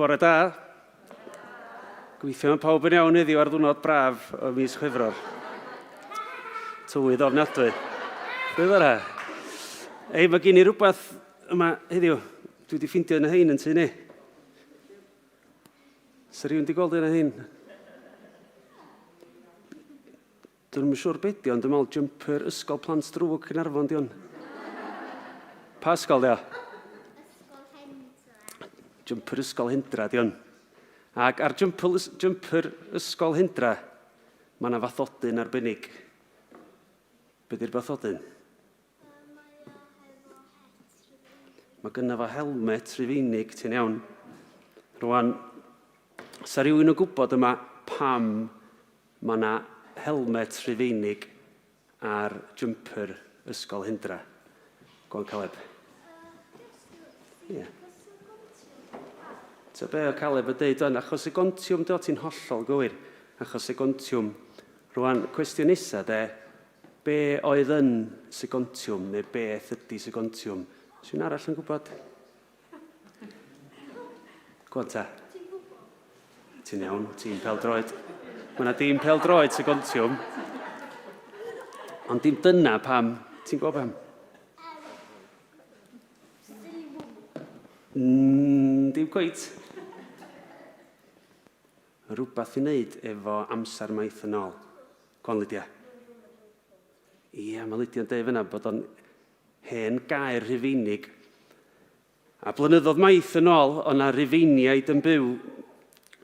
Bore da. Gobeithio mae pawb yn iawn heddiw ar ddwrnod braf o mis Chwefror. Tywydd ofnadwy. Beth yna? Ei, mae gen i rhywbeth yma heddiw. Dwi wedi ffindio yn y hein yn tŷ ni. Sa rhywun wedi gweld un o hein? Dwi'm yn siŵr be 'di o, ond dwi'n meddwl jumper ysgol plant drwg Caernarfon 'di hwn. Pa ysgol 'di o? Ysgol Hendra. Jumper ysgol Hendra 'di hwn. Ac ar jumper, jumper ysgol Hendra, mae yna fathodyn arbennig. Be 'di'r bathodyn? Mae gynno fo helmet Rufeinig, ti'n iawn. Rwan, sa rhywun yn gwybod yma pam mae yna helmet Rhufeinig ar jumper Ysgol Hendra? Go on, Caleb. Ie. Yeah. Ta be o Caleb yn deud o'n, achos y gontiwm, do, ti'n hollol gywir. Achos y gontiwm. Rwan, cwestiwn nesa, de, Be oedd yn Segontiwm, neu beth ydy Segontiwm? Oes rhywun arall yn gwybod? Go on ta. Ti'n iawn, tîm pêl-droed. Mae yna dîm pêl-droed Segontiwm. Ond dim dyna pam. Ti'n gwybod pam? Mm, dim cweit. Rhywbeth i wneud efo amser maith yn ôl. Go on, Lydia. Ie, mae Lydia'n deud fyna bod o'n hen gaer Rhufeinig. A blynyddoedd maith yn ôl, o'na Rufeiniaid yn byw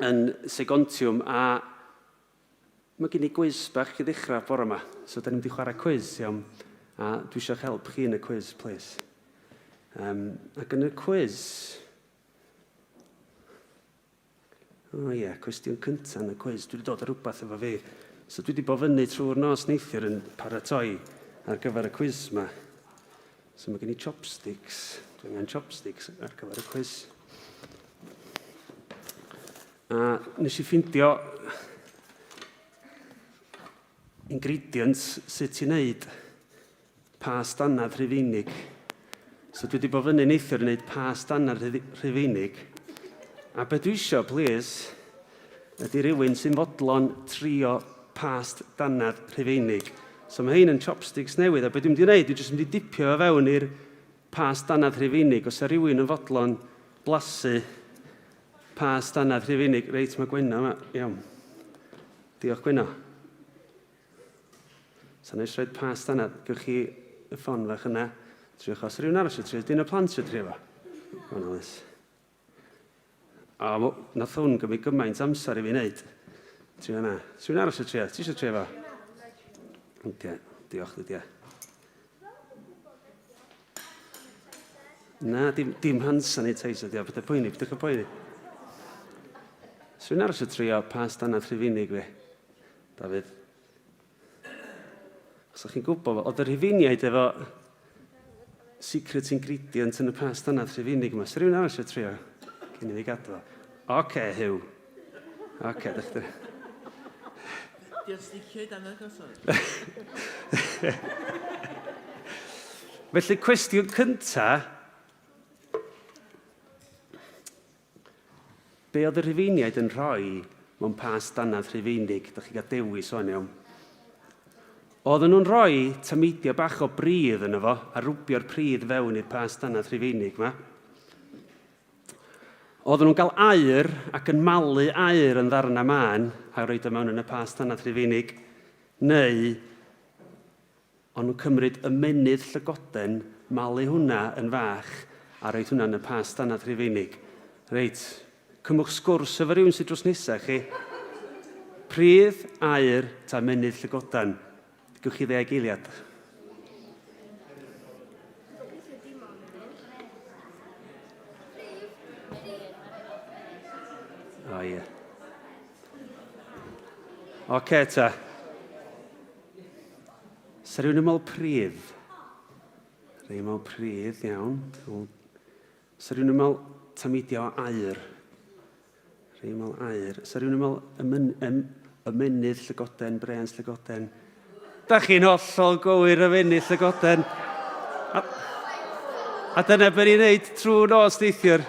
yn Segontiwm, a mae gen i gwis bach i ddechrau bore yma. So, da ni'n mynd i chwarae cwis, iawn. A dwi eisiau help chi yn y cwis, please. Um, ac yn y cwis, O ie, cwestiwn cynta yn y cwis. Dwi wedi dod â rhywbeth efo fi. So dwi wedi bod fyny trwy'r nos neithiwr yn paratoi ar gyfer y cwis yma. So mae gen i chopsticks. Dwi angen chopsticks ar gyfer y cwis. A nes i ffindio ingredients sut i wneud Past dannedd Rhufeinig. So dwi wedi bod fyny neithiwr yn neud past dannedd Rhufeinig. A be dwi isio, please, ydy rhywun sy'n fodlon trio past dannedd Rhufeinig. So mae hein yn chopsticks newydd, a be dwi'n mynd i wneud, dwi'n jyst mynd i dipio fo fewn i'r past dannedd Rhufeinig. Os yw rhywun yn fodlon blasu past dannedd Rhufeinig, reit, mae Gwenno yma, iawn. Diolch Gwenno. So neis roed pasta yna. Gewch chi y ffon fach yna. Triwch os rhywun arall eisiau trio. Dyn y plant eisiau trio fo. Go on, Alice. O, nath hwn gymryd gymaint amser i fi wneud. Trio yna. Rhywun arall eisiau trio? Ti eisiau trio fo? Oce, diolch Lydia. Na, dim, dim hand sanitizer, diolch. Bydde poeni, bydde chi'n poeni. Rhywun arall eisiau trio pasta yna Rhufeinig fi? Dafydd. Os ydych chi'n gwybod, oedd y Rhufeiniaid efo secret ingredient yn y past yna Rhufeinig yma. Sy'n rhywun arall eisiau trio cyn i fi gadw fo? Oce, okay, Huw. Oce, okay, ddechrau. Diolch sticio i dan y gosod. Felly, cwestiwn cynta, Be oedd y Rhufeiniaid yn rhoi mewn past dannedd Rhufeinig? Dych chi'n cael dewis o'n iawn. Oedden nhw'n rhoi tameidiau bach o bridd yno fo, a rwbio'r pridd fewn i'r past dannedd Rhufeinig ma. Oedden nhw'n cael aur ac yn malu aur yn ddarnau mân a roed o mewn yn y past dannedd Rhufeinig, neu O'n nhw'n cymryd ymennydd llygoden, malu hwnna yn fach a roid hwnna yn y past dannedd Rhufeinig. Reit, cymwch sgwrs efo rhywun sydd drws nesa chi. Pridd, aur, ta ymennydd llygoden. Gewch chi ddeg eiliad. O ie. Oce ta. Sa rhywun yn meddwl pridd? Rhywun yn meddwl pridd, iawn. Sa rhywun yn meddwl tameidio o aur? Rhywun yn meddwl aur. Sa rhywun yn meddwl ymyn, ym, ymenydd llygoden, brêns llygoden? Da chi'n hollol gywir ymenydd llygoden. A, a dyna beth ni'n neud trwy nos neithiwr.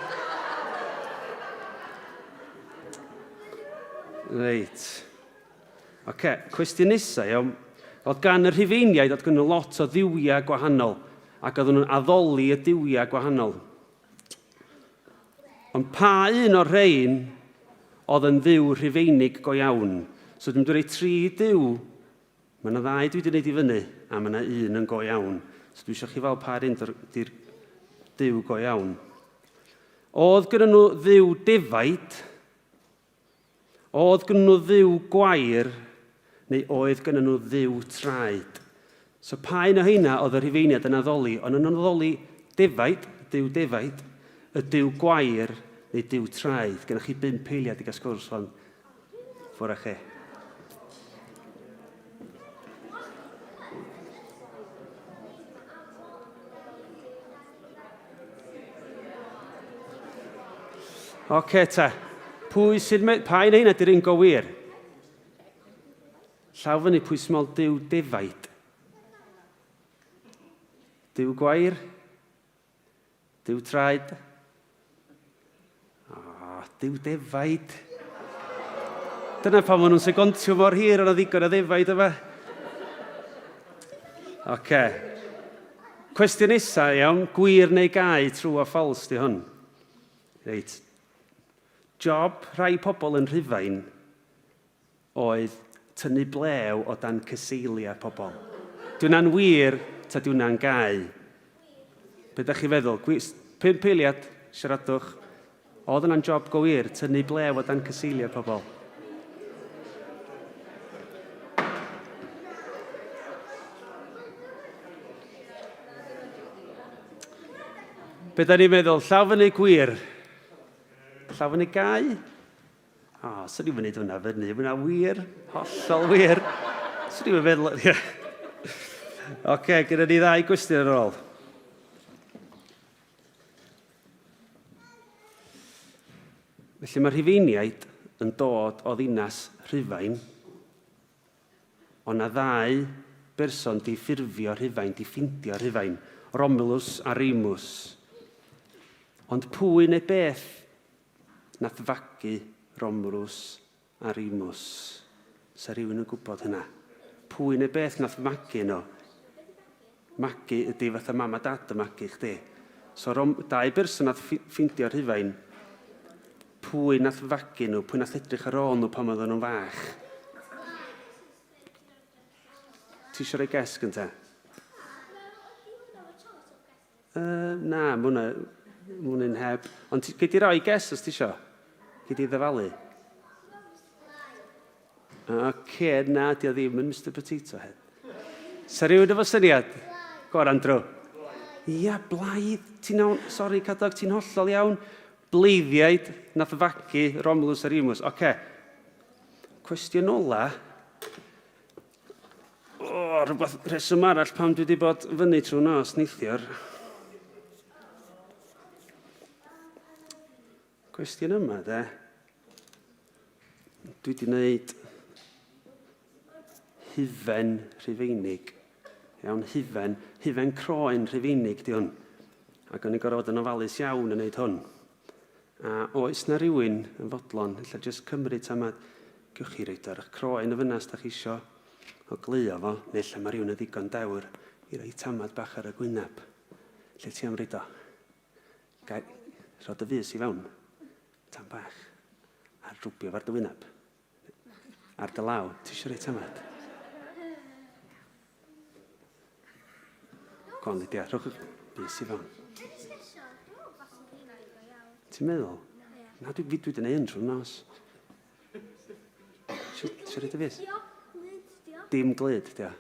Reit. Oce, okay, cwestiwn nesaf, iawn. Oedd gan y Rhufeiniaid, oedd gan nhw lot o dduwiau gwahanol, ac oedden nhw'n addoli y duwiau gwahanol. Ond pa un o'r rhain oedd yn dduw Rhufeinig go iawn? So dwi'n dweud tri duw. Mae yna ddau dwi wedi gwneud i fyny, a mae yna un yn go iawn. So dwi eisiau chi fel pa un di'r duw go iawn. Oedd gyda nhw dduw defaid, Oedd gynnon nhw dduw gwair neu oedd gynnon nhw dduw traed? So pa un o heina oedd y Rhufeiniaid yn addoli? O'n nhw'n addoli defaid, duw defaid, y duw gwair neu duw traed? Gennych chi bump eiliad i gael sgwrs fan. Ffwr â chi. Oce ta. Pwy sy'n... Me... Pa un heina di'r un go wir? Llaw fyny pwy sy'n meddwl duw defaid? Duw gwair? Duw traed? Oh, duw defaid. Dyna pam maen nhw'n segontio mor hir, o'na ddigon o ddefaid yma. Oce. Okay. Cwestiwn nesa, iawn, gwir neu gau, true or false di hwn. Reit. Job rhai pobl yn Rhufain oedd tynnu blew o dan cyseiliau pobl. Di hwnna'n wir ta di hwnna'n gau? Be da chi feddwl? Pump eiliad, siaradwch. Oedd hwnna'n job go wir, tynnu blew o dan cyseiliau pobl? Be da ni'n meddwl? Llaw fyny gwir. Llaw fyny gau? O, oh, swn i'n mynd hwnna fyny. Hwnna wir, hollol wir. Swn i'n meddwl... Oce, okay, gyda ni ddau gwestiwn ar ôl. Felly mae Rhufeiniaid yn dod o ddinas Rhufain, ond na ddau berson di ffurfio Rhufain, di ffindio Rhufain, Romulus a Remus. Ond pwy neu beth Nath fagu Romulus a Remus. Sa rhywun yn gwybod hynna? Pwy neu beth nath magu nhw? Magu ydy fatha mam a dad yn magu chdi. So rom, dau berson nath ffeindio Rhufain. Pwy nath fagu nhw? Pwy nath edrych ar ôl nhw pan oedden nhw'n fach? Ti eisiau rhoi guess gynta? Uh, na, mae hwnna, ma hwnna'n heb. Ond ti, gei di roi guess os ti isio? Gei di ddyfalu? Oce, okay, na, di o ddim yn Mr Potato Head. Sa rhywun efo syniad? Go on, Andrew. Ia, blaidd. Ti'n iawn, sori, Cadog, ti'n hollol iawn. Bleiddiaid, nath fagu Romulus a Remus. Oce. Okay. Cwestiwn ola. O, rhywbeth rheswm arall pam dwi wedi bod fyny trwy nos neithiwr. Cwestiwn yma, de. Dwi wedi gwneud hufen Rhufeinig. Iawn, hufen, hufen croen Rhufeinig di hwn. Ac o'n i'n gorfod yn ofalus iawn yn gwneud hwn. A oes 'na rywun yn fodlon ella jyst cymryd tamad, gewch chi roid o ar eich croen y fyna os da chi isio o gleuo fo, neu ella mae rhywun yn ddigon dewr i roi tamad bach ar y gwyneb. Lle ti am roid o? Gai, rho dy fys i fewn, tam bach, a rwbio fo ar dy wyneb. Ar dy law, ti eisiau rhoi tamad? Go on, Lydia, rhowch eich bys i fewn. Ti'n meddwl? Na, dwi, dwi wedi gwneud yn trwy'r nos. Eisiau rhoi dy fys? Dim glud, dio.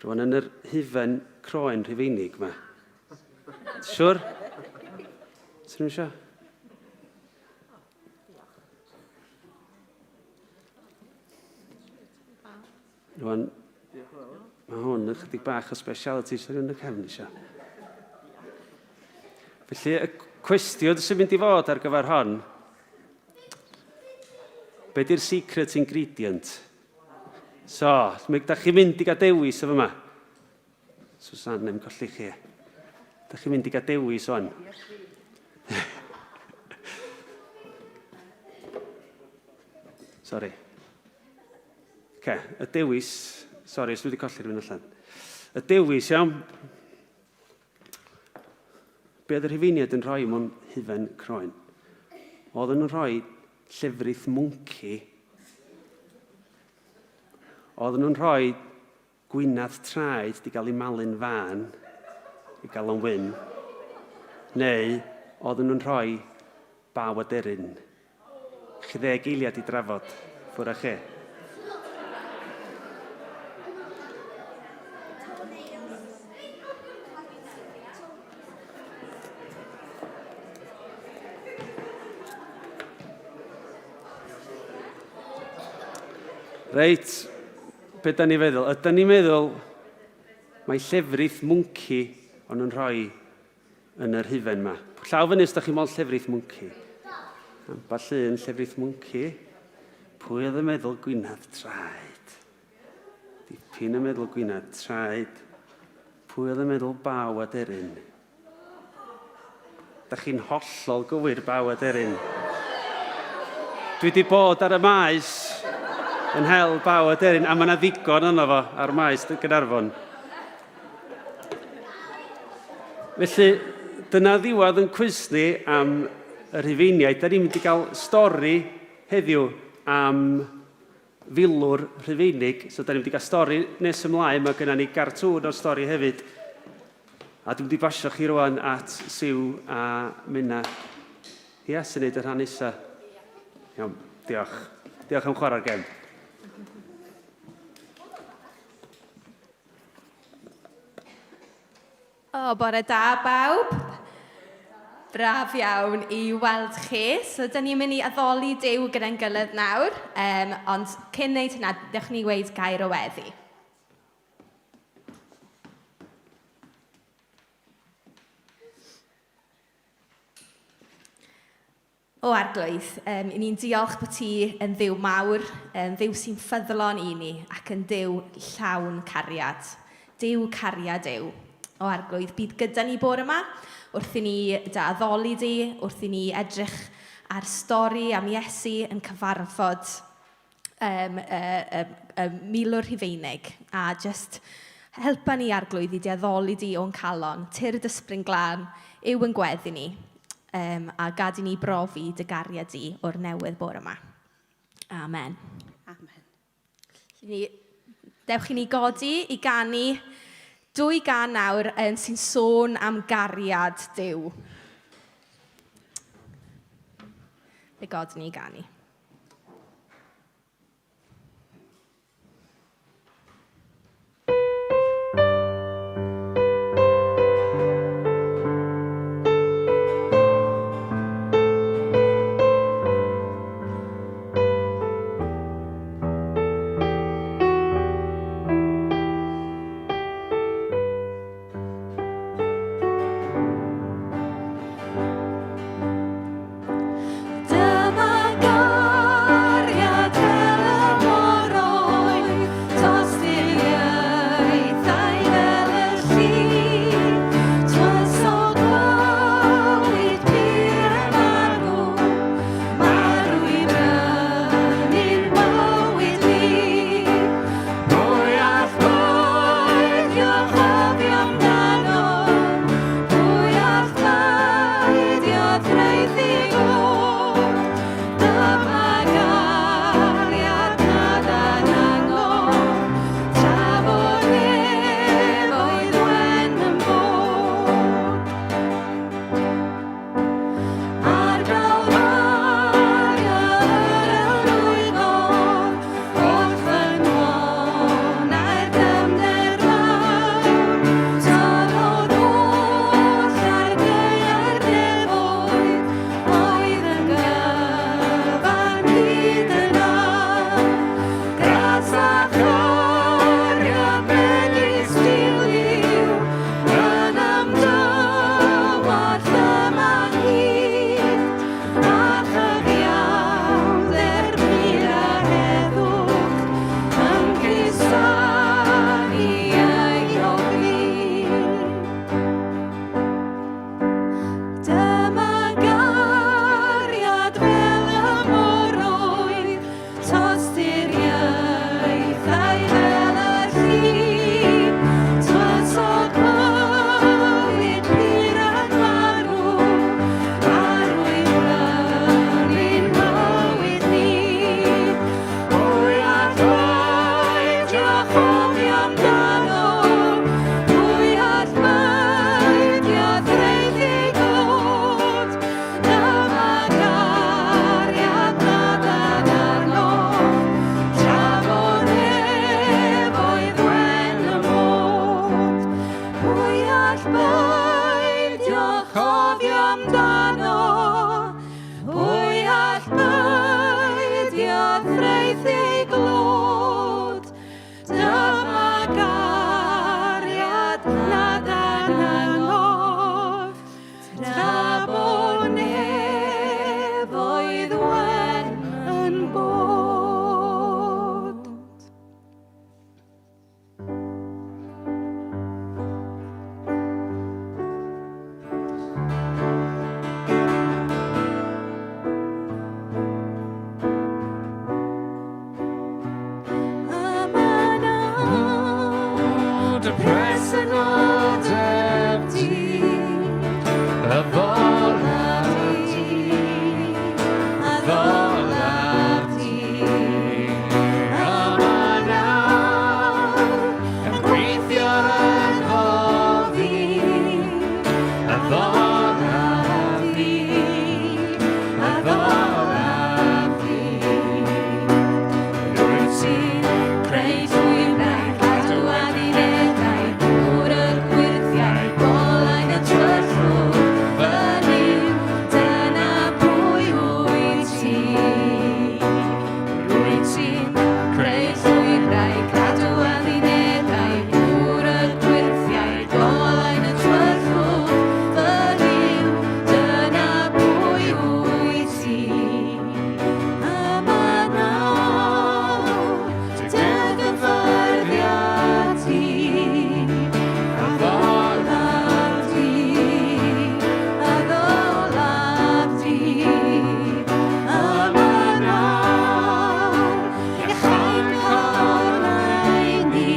Rwan yn yr hufen croen Rhufeinig ma. Siwr? Ti'n eisiau? Rwan, mae hwn yn chydig bach o speciality sy'n yn y cefn eisiau. Felly, y cwestiwn sy'n mynd i fod ar gyfer hon, be di'r secret ingredient? So, da chi'n mynd i gael dewis o fyma. Susan, ddim colli chi. Dych chi'n mynd i gael dewis o'n? Sorry. Ce, y dewis... Sorry, os dwi wedi colli rhywun allan. Y dewis, iawn. Be oedd y Rhufeiniaid yn rhoi mewn hufen croen? Oedden nhw'n rhoi llefrith mwnci. Oedden nhw'n rhoi gwinadd traed di gael ei malu'n fân i gael o'n wyn. Neu oedden nhw'n rhoi baw aderyn. Chi ddeg eiliad i drafod. Ffwr â chi. Reit, be da ni feddwl? Ydy ni'n meddwl mae llefrith mwnci o'n nhw'n rhoi yn yr hufen ma. Llaw fyny os da chi'n modd llefrith mwnci. Ambell un llefrith mwnci. Pwy oedd yn meddwl gwynaf traed? Dipyn yn meddwl gwynaf traed. Pwy oedd yn meddwl baw aderyn? Da chi'n hollol gywir baw aderyn. Dwi wedi bod ar y maes yn hel baw aderyn, a mae yna ddigon yno fo ar maes Gaernarfon. Felly, dyna ddiwedd yn cwis ni am y Rhufeiniaid. Da ni'n mynd i gael stori heddiw am filwr Rhufeinig. So, da ni'n mynd i gael stori nes ymlaen. Mae gennym ni gartŵn o'r stori hefyd. A dwi'n mynd i basio chi rwan at Siw a Minna. Ia, sy'n neud y rhan nesa. Iawn, diolch. Diolch am chwarae'r gem. O, bore da bawb. Braf iawn i weld chi. So, dyn ni'n mynd i addoli Duw gyda'n gilydd nawr. Um, ond cyn wneud hynna, dewch ni weud gair o weddi. O Arglwydd, um, i ni'n diolch bod ti yn ddiw mawr, yn ddiw sy'n ffyddlon i ni ac yn ddiw llawn cariad. Duw cariad yw. O Arglwydd, bydd gyda ni bore yma wrth i ni dy addoli di, wrth i ni edrych ar stori am Iesu yn cyfarfod um, y, y, y milwr Rhufeinig a jyst helpa ni arglwydd i di addoli di o'n calon, tyrd ysbryd glân yw yn gweddi ni um, a gad i ni brofi dy gariad di o'r newydd bore yma. Amen. Amen. Ni, dewch i ni godi i ganu dwy gan nawr um, sy'n sôn am gariad Duw. Fe god ni ganu. Dyma all beidio chofio amdano? Pwy all beidio thraethu ei glod? Dyma gariad nad anangof, tra bo nefoedd wen yn bod. Yma nawr Dy presenoldeb di, y ddola di, a ddola di. Yma nawr, yn gweithio ynddo fi, y ddola di, y ddola di. Rwyt ti'n Creu llwybrau, cadw addunedau, dŵr y gwyrthiau, golau'n y tyllwch, fy Nuw, dyna pwy wyt ti. Rwyt ti'n creu llwybrau, cadw addunedau, dŵr y gwyrthiau, golau'n y tyllwch, fy Nuw, dyna pwy wyt ti. Yma nawr, dy gyffyrddiad di, a ddola di, a ddolaf di. Yma nawr, iachau'n calonnau ni,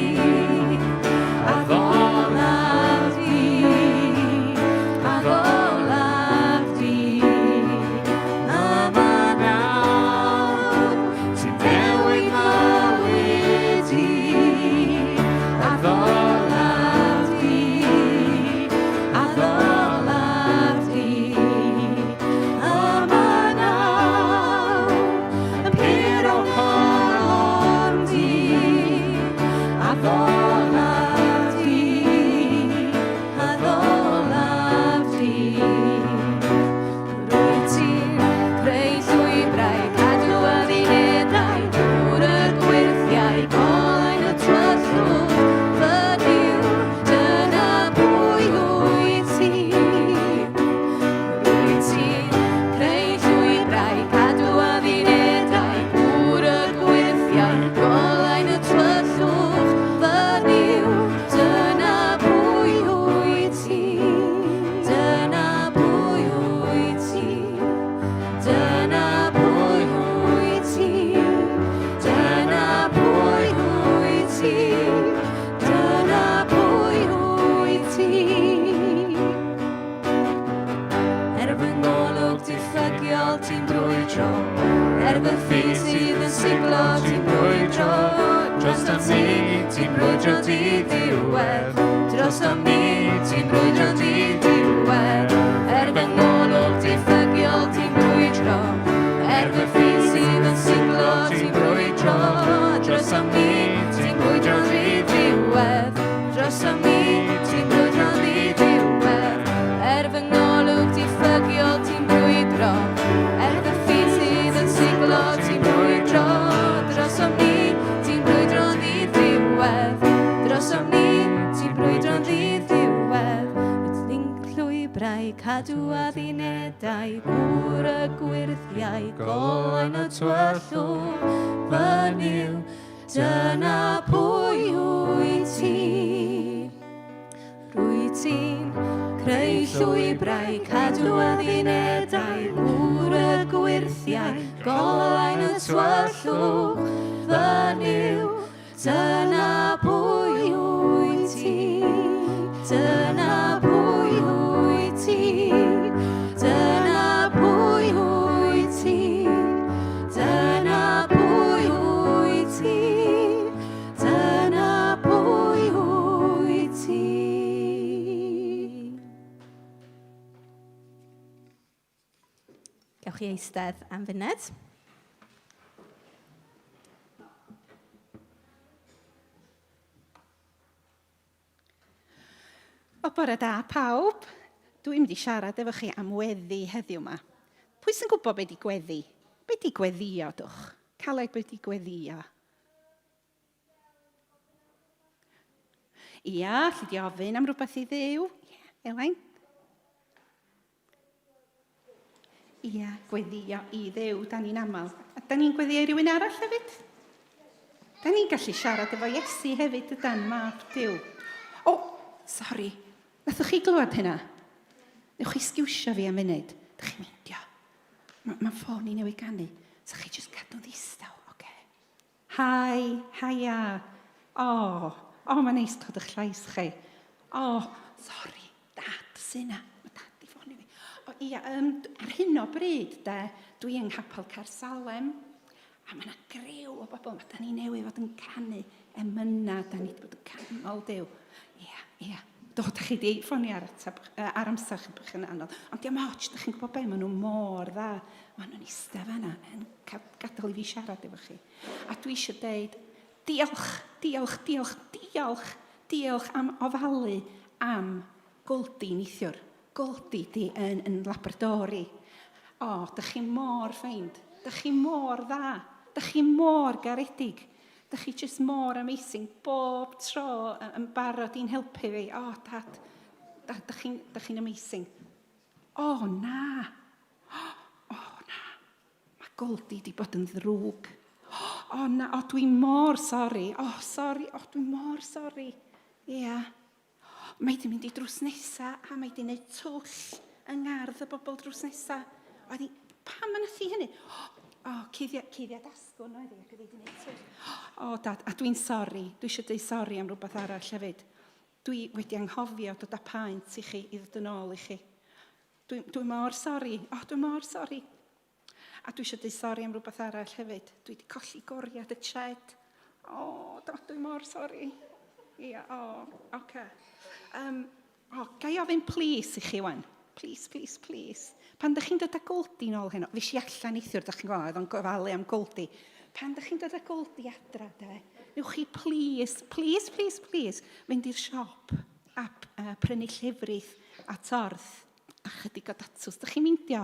a ddola di, a ddolaf di. Yma nawr, Ti'n newid mywyd i, a ddola di, a ddolaf di. Yma nawr, yn pur o nghalon di, a ddolaf di, a ddolaf di. Rwyt ti'n creu llwybrau, cadw addunedau, dŵr y gwyrthiau, golau'n y tyllwch, fy Nuw, dyna pwy wyt ti. Rwyt ti'n creu llwybrau, cadw addunedau, dŵr y gwyrthiau, golau'n y tyllwch, fy Nuw, dyna pwy wyt ti. Dyna pwy wyt ti. Dyna pwy wyt ti. Dyna pwy wyt ti. Dyna pwy wyt ti. Er fy ngolwg diffygiol ti'n brwydro, er fy ffydd sydd yn siglo ti'n brwydro, Dros am ni, ti'n brwydro di ddiwedd. Dros am ni, ti'n brwydro di ddiwedd. Er fy ngolwg diffygiol ti'n brwydro, er fy ffydd sydd yn siglo ti'n brwydro, dros am ni, ti'n brwydro di ddiwedd. Dros am ni, ti'n brwydro di ddiwedd. Er fy ngolwg diffygiol ti'n brwydro, er fy ffydd sydd yn siglo ti'n brwydro, dros am ni, ti'n brwydro di ddiwedd. Dros am ni, ti'n brwydro di ddiwedd. Rwyt ti'n llwybrau, cadw addunedau, gŵr y gwyrthiau, golau'n y tyllwch, fy Nuw, dyna pwy wyt ti. Rwyt ti'n creu llwybrau, cadw addunedau, gŵr y gwyrthiau, golau'n y tyllwch, fy Nuw, dyna pwy wyt ti. Dyna pwy wyt ti. Dyna pwy wyt ti. Dyna pwy wyt ti. Dyna pwy wyt ti. Gewch chi eistedd am funud. O bore da pawb. Dwi'n mynd i siarad efo chi am weddi heddiw yma. Pwy sy'n gwybod be di gweddi? Be di gweddio, dwch? Caleg, be di gweddio? Ia, alli di ofyn am rhywbeth i Dduw? Ia, Elain? Ia, gweddio i Dduw, da ni'n aml. A da ni'n gweddio i rywun arall hefyd? Da ni'n gallu siarad efo Iesu hefyd, ydan, mab Duw. O, sori, nathoch chi glywed hynna? Newch chi sgiwsio fi am funud? Da chi'n meindio? Mae ma ffôn i newid ganu. Sa chi jyst cadw'n ddistaw, oce? Okay. Hi, haia. O, o, mae'n neis clywed eich llais chi. O, sori, dad sy' 'na. Mae dad 'di ffonio fi. O, ia, um, ar hyn o bryd, de, dwi yng Nghapel Caersalem, a mae yna griw o bobl, mae da ni newydd fod yn canu emynau, da ni wedi bod yn canmol Duw. Ia, ia. Do, da chi wedi ffonio ar, ateb, ar amser chi bych yn anodd. Ond diolch ots, da chi'n gwybod be, maen nhw mor dda. Maen nhw'n eistedd fanna yn gadael i fi siarad efo chi. A dwi eisiau deud, diolch, diolch, diolch, diolch, diolch am ofalu am Goldie neithiwr. Goldie di yn, yn Labrador i. O, da chi mor ffeind. Da chi mor dda. Da chi mor garedig. Da chi just mor amazing. Bob tro yn barod i'n helpu fi. O, dad, da, da chi'n chi amazing. O, na. O, na. Mae Goldie di bod yn ddrwg. O, na, o, dwi mor sori. O, sori, o, dwi mor sori. Ia. Yeah. Mae di mynd i drws nesa a mae di wneud twll yng ngardd y bobl drws nesa. Oedd hi, pam yna thi hynny? O, oh, cuddiad, cuddiad asgwrn oedd hi ac oedd hi di wneud twll. O, oh, dad, a dwi'n sori. Dwi eisiau dweud sori am rhywbeth arall hefyd. Dwi wedi anghofio dod â paent i chi, i ddod yn ôl i chi. Dwi, dwi mor sori. O, oh, dwi mor sori. A dwi eisiau dweud sori am rhywbeth arall hefyd. Dwi wedi colli goriad y ched. O, oh, dwi mor sori. Ia, o, oh, oce. Okay. Um, o, oh, ga i ofyn please i chi wan? Please, please, please. Pan ydych chi'n dod â Goldie nôl heno, fi si allan neithiwr, ydych chi'n gweld, oedd o'n gofalu am Goldie. Pan ydych chi'n dod â Goldie adra, de, newch chi please, please, please, please, fynd i'r siop a prynu llefrith a torth a chydig o datws. Dych chi'n meindio?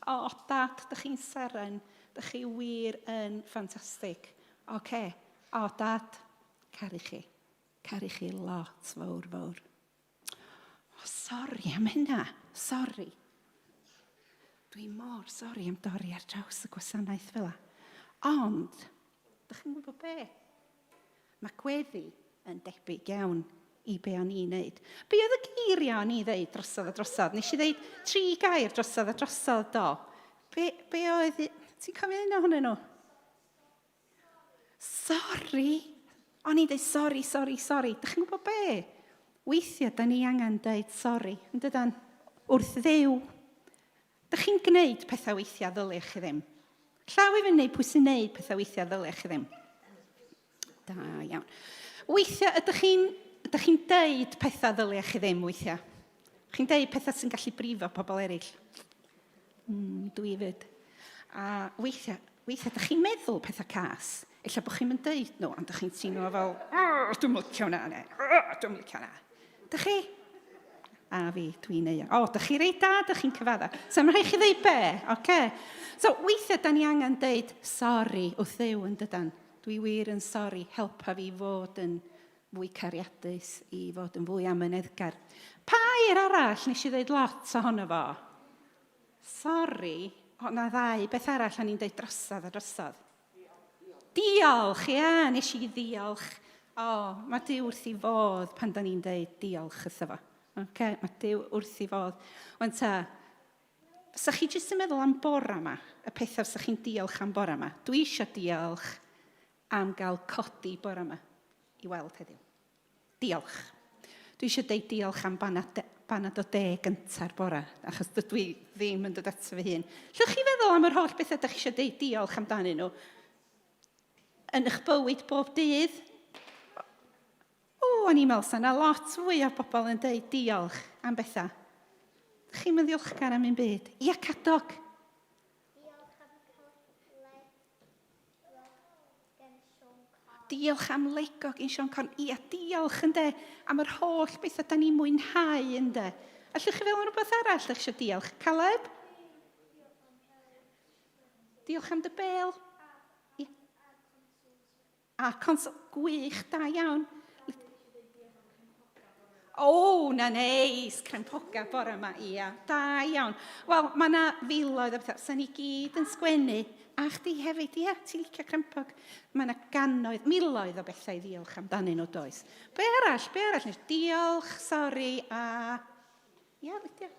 O, oh, dad, dych chi'n seren. Dych chi wir yn ffantastig. Oce. Okay. O, oh, dad, caru chi. Caru chi lot fawr, fawr. O, oh, sori am hynna. Sori. Dwi mor sori am dorri ar draws y gwasanaeth fel la. Ond, dych chi'n gwybod be? Mae gweddi yn debyg iawn i be o'n i'n neud. Be oedd y geiriau o'n i ddeud drosodd a drosodd? Nes i ddeud tri gair drosodd a drosodd, do. Be, be oedd... Ti'n cofio un ohonyn nhw? Sori! O'n i'n dweud sori, sori, sori. Dych chi'n gwybod be? Weithiau, da ni angen dweud sori. Yn dydan? Wrth Dduw. Dych chi'n gwneud pethau weithiau ddylech chi ddim. Llaw i fyny pwy sy'n gwneud pethau weithiau ddylech chi ddim. Da iawn. Weithiau, ydych chi'n ydych chi'n deud pethau ddylech chi ddim weithiau? Chi'n deud pethau sy'n gallu brifo pobl eraill? Mm, dwi fyd. A weithiau, weithiau, ydych chi'n meddwl pethau cas. Ella bod chi'n mynd deud nhw, ond ydych chi'n teimlo fel, dwi'n licio hwnna, neu dwi'n licio hwnna. Dych chi? A fi, dwi'n euog. O, dych chi reit da, dych chi'n cyfadda. So, mae'n rhaid chi ddeud be, oce? Okay. So, weithiau, da ni angen deud sori wrth Dduw yn dydan. Dwi wir yn sori, helpa fi fod yn fwy cariadus, i fod yn fwy amyneddgar. Pa air arall nes i ddeud lot ohono fo? Sori, o, na ddau beth arall o'n i'n deud drosodd a drosodd. Diolch, ia, nes i ddiolch. O, mae Duw wrth i fodd pan da ni'n deud diolch wrtho fo. Okay? Mae Duw wrth i fodd. Wan ta, sa chi jyst yn meddwl am bora yma, y pethau sa chi'n diolch am bora yma. Dwi eisiau diolch am gael codi bora yma i weld heddiw. Diolch. Dwi eisiau deud diolch am banad, banad o de gynta'r bore, achos dydw i ddim yn dod ato fy hun. Llwch chi feddwl am yr holl bethau ydych chi eisiau deud diolch amdanyn nhw yn eich bywyd bob dydd? O, o'n i'n meddwl sa 'na lot fwy o bobl yn deud diolch am bethau. Chi'n mynd ddiolchgar am un byd. Ia, Cadog. Diolch am Lego gyn Siôn Corn. Ia, diolch ynde, am yr holl bethau da ni'n mwynhau ynde. Allwch chi feddwl am rhywbeth arall ydych eisiau diolch? Caleb? Diolch am dy bel. Ia. A consol, gwych, da iawn. O, na neis, crempoga bore yma, ia, da iawn. Wel, mae yna filoedd o bethau, sa'n ni gyd yn sgwennu, a chdi hefyd, ia, ti'n licio crempog. Mae yna gannoedd, miloedd o bethau i ddiolch amdanyn nhw, does. Be arall, be arall? Diolch, sori, a... Ia, Lydia?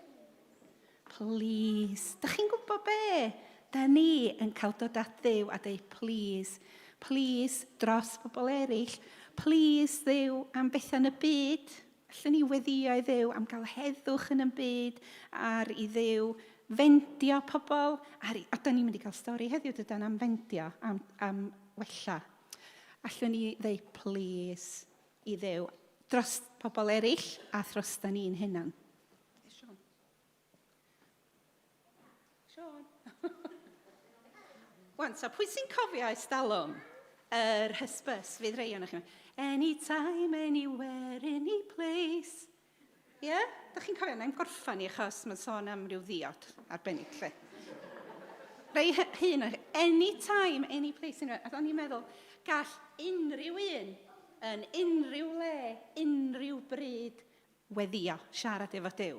Please. Da chi'n gwybod be? Da ni yn cael dod at Dduw a dweud please. Please dros bobl eraill. Please Dduw am bethau yn y byd. Allen ni weddio i Dduw am gael heddwch yn y byd ar i Dduw fendio pobl. Ar i, a da ni'n mynd i gael stori heddiw dydan am fendio, am, am wella. Allwn ni ddeud please i Dduw dros pobl eraill a thros da ni'n hunan. Sean. Sean. Wan, so pwy sy'n cofio estalwm? Yr hysbys, fydd rhai o'n chi. Anytime, anywhere, any place. Ie? Yeah? Da chi'n cofio, na'n gorffan i achos mae'n sôn am ryw ddiod arbennig lle. Rei hyn, anytime, any place, anywhere. A o'n i'n meddwl, gall unrhyw un, yn unrhyw le, unrhyw bryd, weddio, siarad efo Duw.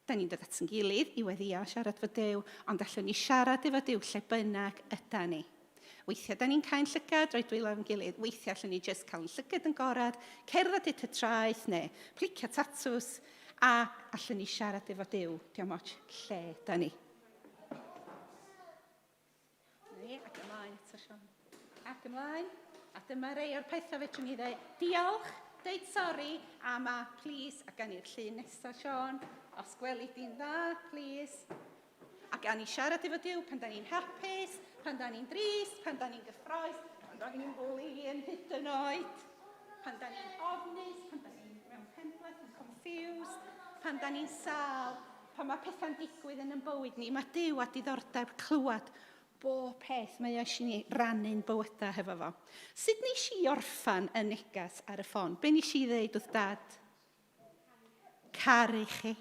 Da ni'n dod at yn gilydd i weddio, siarad efo Duw, ond allwn ni siarad efo Duw lle bynnag yda ni. Weithiau da ni'n cau'n llygad, rhoi dwylo efo'n gilydd. Weithiau allwn ni jyst cael yn llygad yn gorad, cerdded i tŷ traeth neu plicio tatws, a allwn ni siarad efo Duw, diolch ots lle da ni. Ni, ac ymlaen eto, Siôn. Ac ymlaen. A dyma rei o'r pethau fedrwn ni ddeud. Diolch, deud sori, a ma, please, a gan i'r llun nesaf, Siôn. Os gweli di'n dda, please. A gawn ni siarad efo Duw pan da ni'n hapus, pan da ni'n drist, pan da ni'n gyffroes, pan da ni'n flin hyd yn oed, pan da ni'n ofnus, pan da ni'n mewn penbleth, yn confused, pan da ni'n sâl, pan mae pethau'n digwydd yn ein bywyd ni, mae Duw â diddordeb clywed bob peth mae o eisiau ni rannu'n bywydau hefo fo. Sut nes i orffan y neges ar y ffôn? Be nes i ddeud wrth dad? Caru chi.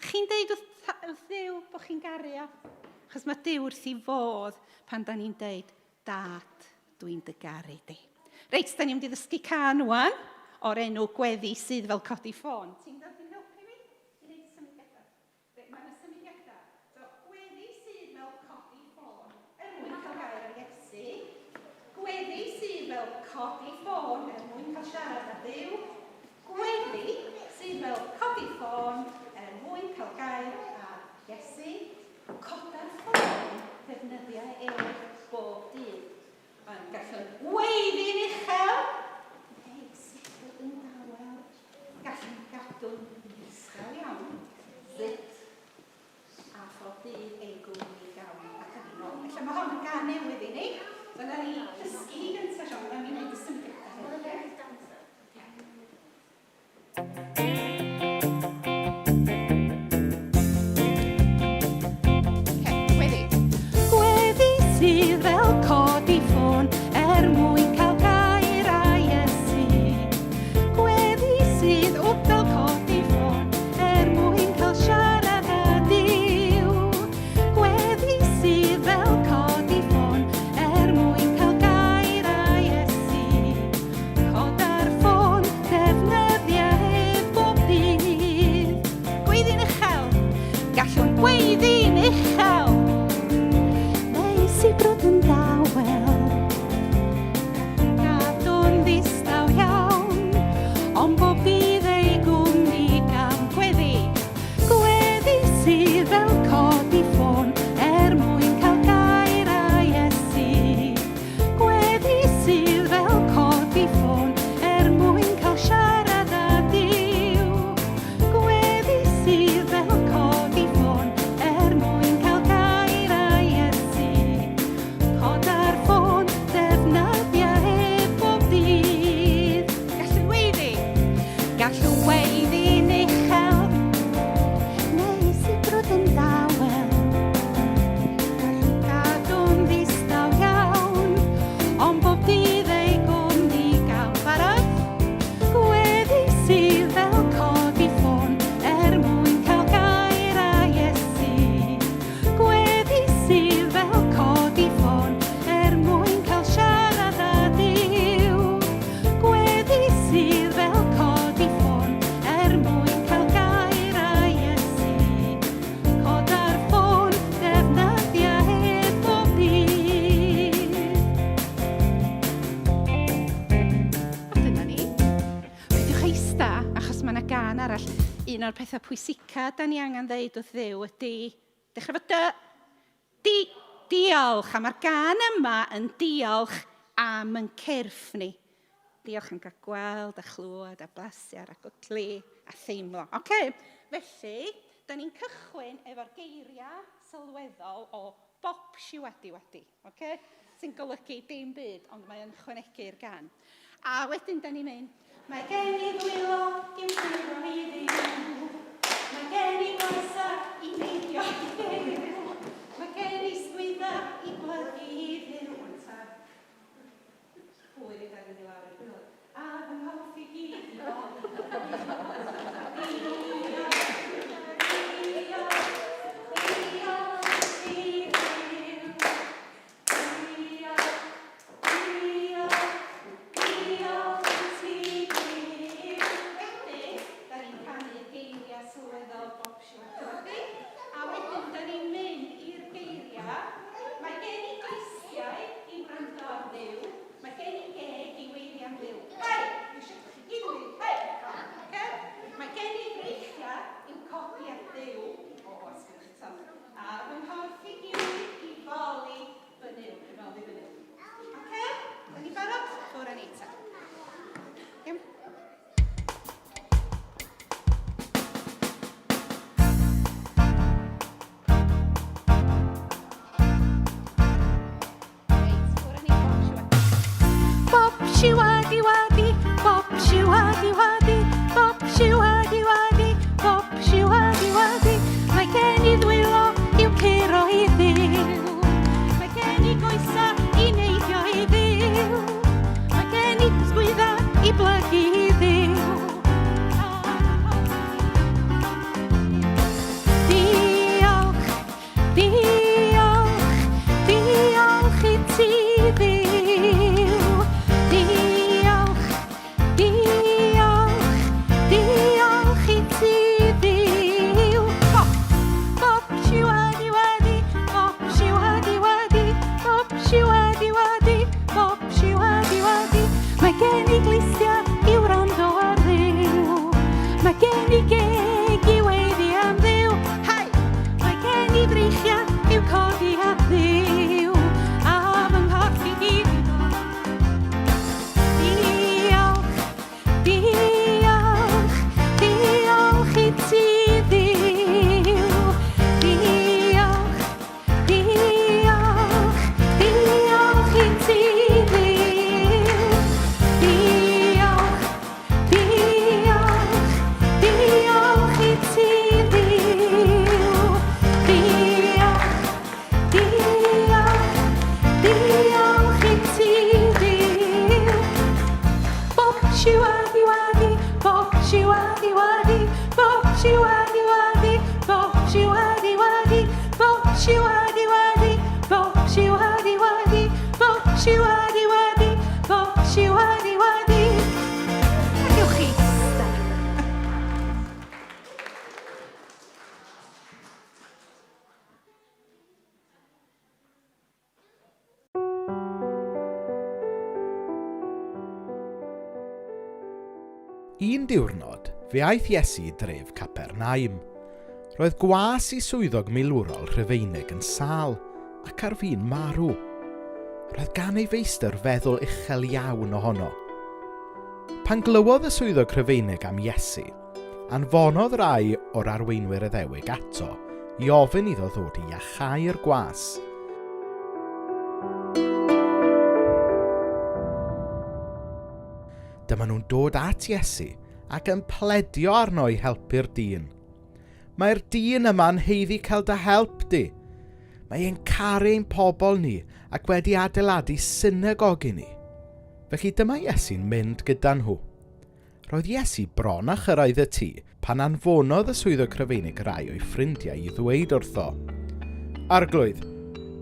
Chi'n deud wrth, wrth Dduw bod chi'n garu o? Achos mae Duw wrth i fodd pan da ni'n deud, Dad, dwi'n dy garu di. Reit, da ni'n mynd i ddysgu can wan o'r enw gweddi sydd fel codi ffôn. Ti'n dod i'n helpu fi? I wneud symudiadau. Reit, mae yna symudiadau. So, gweddi sydd fel codi ffôn er mwyn cael gair ar Iesu. Gweddi sydd fel codi ffôn er mwyn cael siarad â Duw. Gweddi sydd fel codi ffôn er mwyn cael gair ar Iesu. Coda'r ffôn, defnyddia ef bob dydd. Mae'n gallwn weiddi'n uchel, neu sigl yn dawel. Gallwn gadw'n ddistaw iawn, zip, a phob dydd ei gwmni gawn. Ac yn ôl. Felly mae hon yn gân newydd i ni. So na ni ddysgu hi gyntaf, Siôn, na ni wneud y symudiadau hefyd. Gweddi. Gweddi sydd fel codi ffôn er mwyn cael gair â Iesu. Gweddi sydd wrth fel codi ffôn er mwyn cael siarad â Duw. Gweddi sydd fel codi ffôn er mwyn cael gair â Un o'r pethau pwysica da ni angen ddeud wrth Dduw ydy, dechrau fo dy, di, diolch. A mae'r gan yma yn diolch am yn cyrff ni. Diolch am gael gweld a chlywed a blasu ar agwtlu a theimlo. Oce, okay. Felly, da ni'n cychwyn efo'r geiriau sylweddol o bop siwadi wadi. Okay? Sy'n golygu dim byd, ond mae yn chwanegu'r gan. A wedyn da ni'n mynd, mae gen i ddwylo i'w guro i Dduw, mae gen i goesa i neidio i Dduw, mae gen i sgwydda i blygu i Dduw. Hwyr i da ni'n i lawr i'r gwaelod. A fy nghorff i gyd i fod. Diolch, diolch, diolch i Dduw. Diolch, diolch, diolch i ti Dduw. Wedyn, da ni'n canu geiriau sylweddol Bob Siwadi. A wedyn, da ni'n mynd i'r geiriau. Mae gen i glustiau i wrando ar Dduw. Mae gen i geg i weiddi am Dduw. Hei! Dwi eisiau chi gyd yn mynd, hei! Oce? Mae gen i freichiau i'w codi at Dduw. O, os gennych chi tan. A fy nghorff i gyd i foli fy Nuw. I foli fy Nuw. Oce? Da ni barod? Ffwr â ni ta. Iawn? Bop shiwadi wadi, bop shiwadi wadi, bop shiwadi wadi, bop shiwadi wadi. Mae gen i ddwylo i'w curo i Dduw. Mae gen i goesa i neidio i Dduw. Mae gen i sgwydda i blygu i Dduw. Diolch, Diolch, diolch i ti Dduw. Diolch, diolch, diolch i ti Dduw. Bop, bop, siwadi wadi, bop, siwadi wadi, bop, siwadi wadi, bop, siwadi wadi. Mae gen i glustiau i wrando ar Dduw. Mae gen i geg i weiddi am Dduw. Hai! Mae gen i freichiau i'w codi at Dduw, a fy nghorff i gyd i fod. Diolch, diolch, diolch i ti Dduw. Diolch, diolch, diolch i ti Dduw. Diolch, Diolch, diolch i ti Dduw. Diolch, diolch, diolch i ti Dduw. Bop shiwadi wadi, bop shiwadi wadi, bop shiwadi wadi, bop shiwadi wadi, bop shiwadi wadi, bop shiwadi wadi, bop shiwadi wadi, bop shiwadi wadi. A gewch chi ista. Un diwrnod, fe aeth Iesu i dref Capernaum. Roedd gwas i swyddog milwrol Rhufeinig yn sâl ac ar fin marw. Roedd gan ei feistr feddwl uchel iawn ohono. Pan glywodd y swyddog Rhufeinig am Iesu, anfonodd rai o'r arweinwyr Iddewig ato i ofyn iddo ddod i iachau'r gwas. Dyma nhw'n dod at Iesu ac yn pledio arno i helpu'r dyn. Mae'r dyn yma'n haeddu cael dy help di. Mae e'n caru ein pobl ni ac wedi adeiladu synagog i ni. Felly dyma Iesu'n mynd gyda nhw. Roedd Iesu bron â chyrraedd y tŷ pan anfonodd y swyddog Rhufeinig rai o'i ffrindiau i ddweud wrtho, Arglwydd,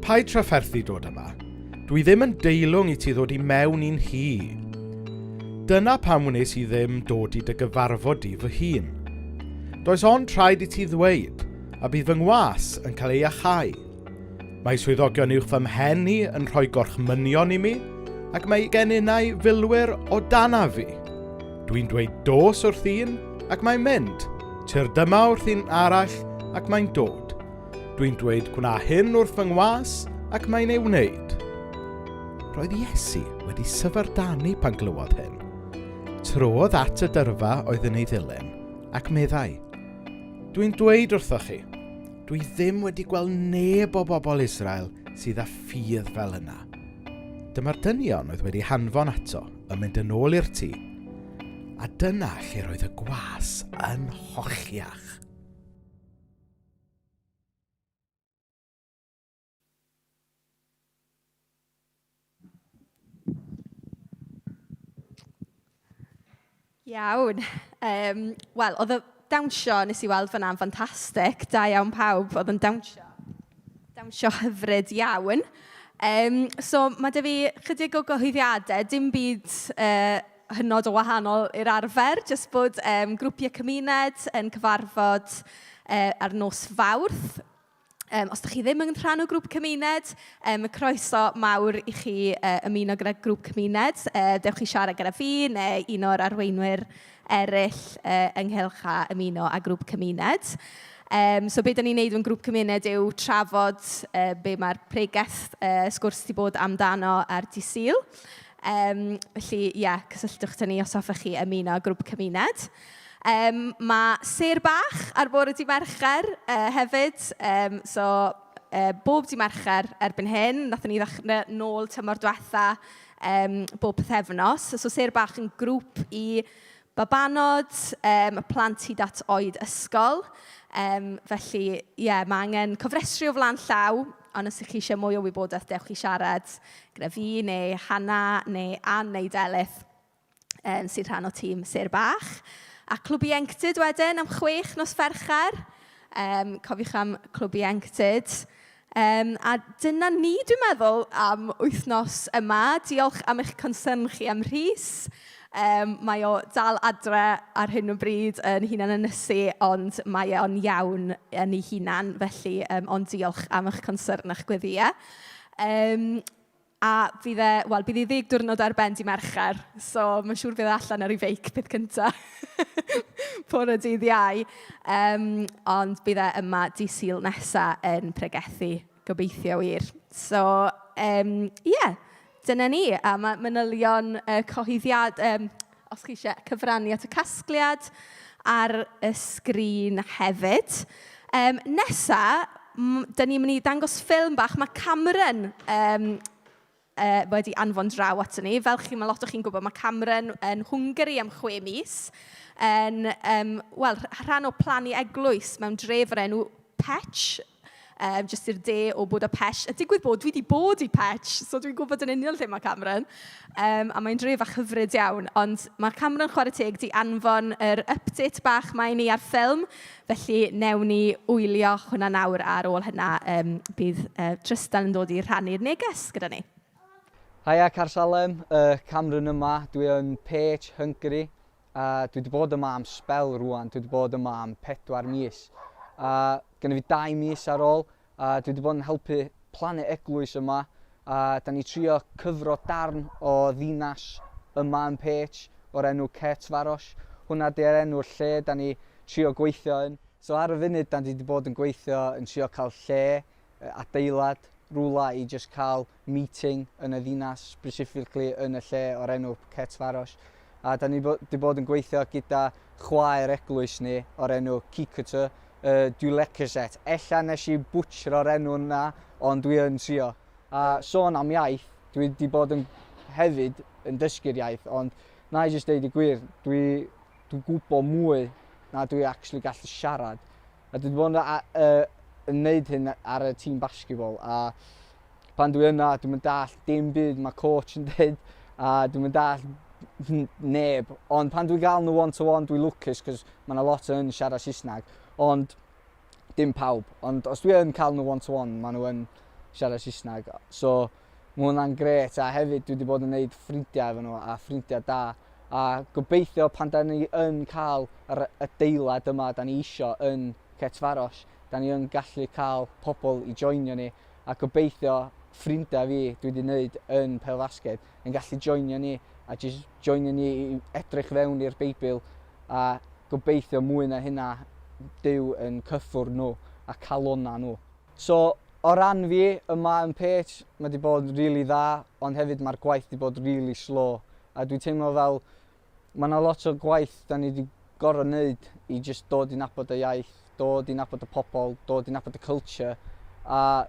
paid trafferthu dod yma. Dwi ddim yn deilwng i ti ddod i mewn i'n nhŷ. Dyna pam wnes i ddim dod i dy gyfarfod di fy hun. Does ond rhaid i ti ddweud, a bydd fy ngwas yn cael ei iachau. Mae swyddogion uwch fy mhen i yn rhoi gorchmynion i mi, ac mae gen innau filwyr o dana fi. Dwi'n dweud dos wrth un, ac mae'n mynd. Tyrd yma wrth un arall ac mae'n dod. Dwi'n dweud gwna hyn wrth fy ngwas ac mae'n ei wneud. Roedd Iesu wedi syfrdanu pan glywodd hyn. Trodd at y dyrfa oedd yn ei ddilyn ac meddai, Dwi'n dweud wrthoch chi, dwi ddim wedi gweld neb o bobl Israel sydd â ffydd fel yna. Dyma'r dynion oedd wedi hanfon ato yn mynd yn ôl i'r tŷ, a dyna lle roedd y gwas yn holliach. Iawn. Um, Wel, oedd y dawnsio nes i weld fan'na'n ffantastig. Da iawn pawb oedd yn dawnsio. Dawnsio hyfryd iawn. Um, so mae 'da fi chydig o gyhoeddiadau, dim byd hynod o wahanol i'r arfer. Jyst bod grwpiau cymuned yn cyfarfod ar nos Fawrth. Os dach chi ddim yn rhan o grŵp cymuned, croeso mawr i chi ymuno gyda grŵp cymuned. Dewch i siarad gyda fi neu un o'r arweinwyr eraill ynghylch â ymuno â grŵp cymuned. So be dan ni'n wneud yn grŵp cymuned yw trafod be mae'r pregeth, sgwrs 'di bod amdano ar dydd Sul. Felly ie, cysylltwch â ni os hoffech chi ymuno â grŵp cymuned. Mae sêr bach ar bore dydd Mercher hefyd. So bob dydd Mercher erbyn hyn. Wnaethon ni ddechrau nôl tymor diwetha bob pythefnos. So sêr bach yn grŵp i babanod, plant hyd at oed ysgol. Felly ie, mae angen cofrestru o flaen llaw. Ond os ych chi eisiau mwy o wybodaeth, dewch i siarad gyda fi neu Hannah neu Ann neu Delyth sy'n rhan o tîm Sêr Bach. A Clwb Ieuenctid wedyn am 6 nos Fercher. Cofiwch am Clwb Ieuenctid. A dyna ni, dwi'n meddwl, am wythnos yma. Diolch am eich concern chi am Rhys. Mae o dal adre ar hyn o bryd yn hunan ynysu, ond mae o'n iawn yn ei hunan. Felly, ond diolch am eich concern a'ch gweddïau. A fydd e, wel, bydd ei ddeg diwrnod ar ben dydd Mercher, so mae'n siŵr bydd e allan ar ei feic peth cynta bore dydd Iau. Ond bydd e yma dydd Sul nesa yn pregethu, gobeithio wir. So ie, dyna ni. A mae manylion y cyhoeddiad, os chi isie cyfrannu at y casgliad, ar y sgrin hefyd. Nesa, dan ni'n mynd i dangos ffilm bach mae Cameron wedi anfon draw ato ni. Fel chi, mae lot o chi'n gwybod, mae Cameron yn Hwngari am 6 mis, yn wel, rhan o plannu eglwys mewn dref o'r enw Pécs, jyst i'r de o Budapest. A digwydd bod, dwi 'di bod i Pécs, so dwi'n gwybod yn union lle mae Cameron. A mae'n dref fach hyfryd iawn. Ond mae Cameron, chwarae teg, 'di anfon yr update bach 'ma i ni ar ffilm. Felly wnawn ni wylio hwnna nawr, a ar ôl hynna bydd Trystan yn dod i rhannu'r neges gyda ni. Haia Caersalem, Cameron yma, dwi yn Pécs, Hungary. A dwi 'di bod yma am sbel rŵan, dwi 'di bod yma am 4 mis. A gynna fi 2 mis ar ôl, a dwi 'di bod yn helpu plannu eglwys yma, a da ni trio cyfro darn o ddinas yma yn Pécs o'r enw Kertváros. Hwnna 'di'r enw'r lle da ni trio gweithio yn. So ar y funud da ni 'di bod yn gweithio yn trio cael lle, adeilad, rwla i jyst cael meeting yn y ddinas, specifically yn y lle o'r enw Kertváros. A da ni 'di bod yn gweithio gyda chwaer eglwys ni o'r enw Kikuta Gyülekezet. Ella nes i bwtshro'r enw yna, ond dwi yn trio. A sôn am iaith, dwi 'di bod yn hefyd yn dysgu'r iaith, ond na i jyst deud y gwir, dwi dwi'n gwybod mwy na dwi actually gallu siarad. A dwi 'di bod yn yn neud hyn ar y tîm basketball a pan dwi yna dwi'm yn dallt dim byd mae coach yn deud a dwi'm yn dallt neb. Ond pan dwi'n gael nhw one to one dwi'n lwcus cos mae yna lot yn siarad Saesneg ond dim pawb. Ond os dwi yn cael nhw one to one maen nhw yn siarad Saesneg. So mae hwnna'n grêt a hefyd dwi wedi bod yn neud ffrindiau efo nhw a ffrindiau da a gobeithio pan da ni yn cael yr adeilad yma da ni isio yn Kertváros da ni yn gallu cael pobl i joinio ni a gobeithio ffrindiau fi dwi wedi wneud yn pêl-fasged yn gallu joinio ni a jyst joinio ni i edrych fewn i'r Beibl a gobeithio mwy na hynna. Duw yn cyffwrdd nhw a calonnau nhw. So, o ran fi, yma yn Pécs, mae wedi bod rili really dda, ond hefyd mae'r gwaith wedi bod rili really slow. A dwi'n teimlo fel, mae yna lot o gwaith da ni wedi gorfod wneud i just dod i nabod y iaith, dod i nabod y pobl, dod i nabod y culture. A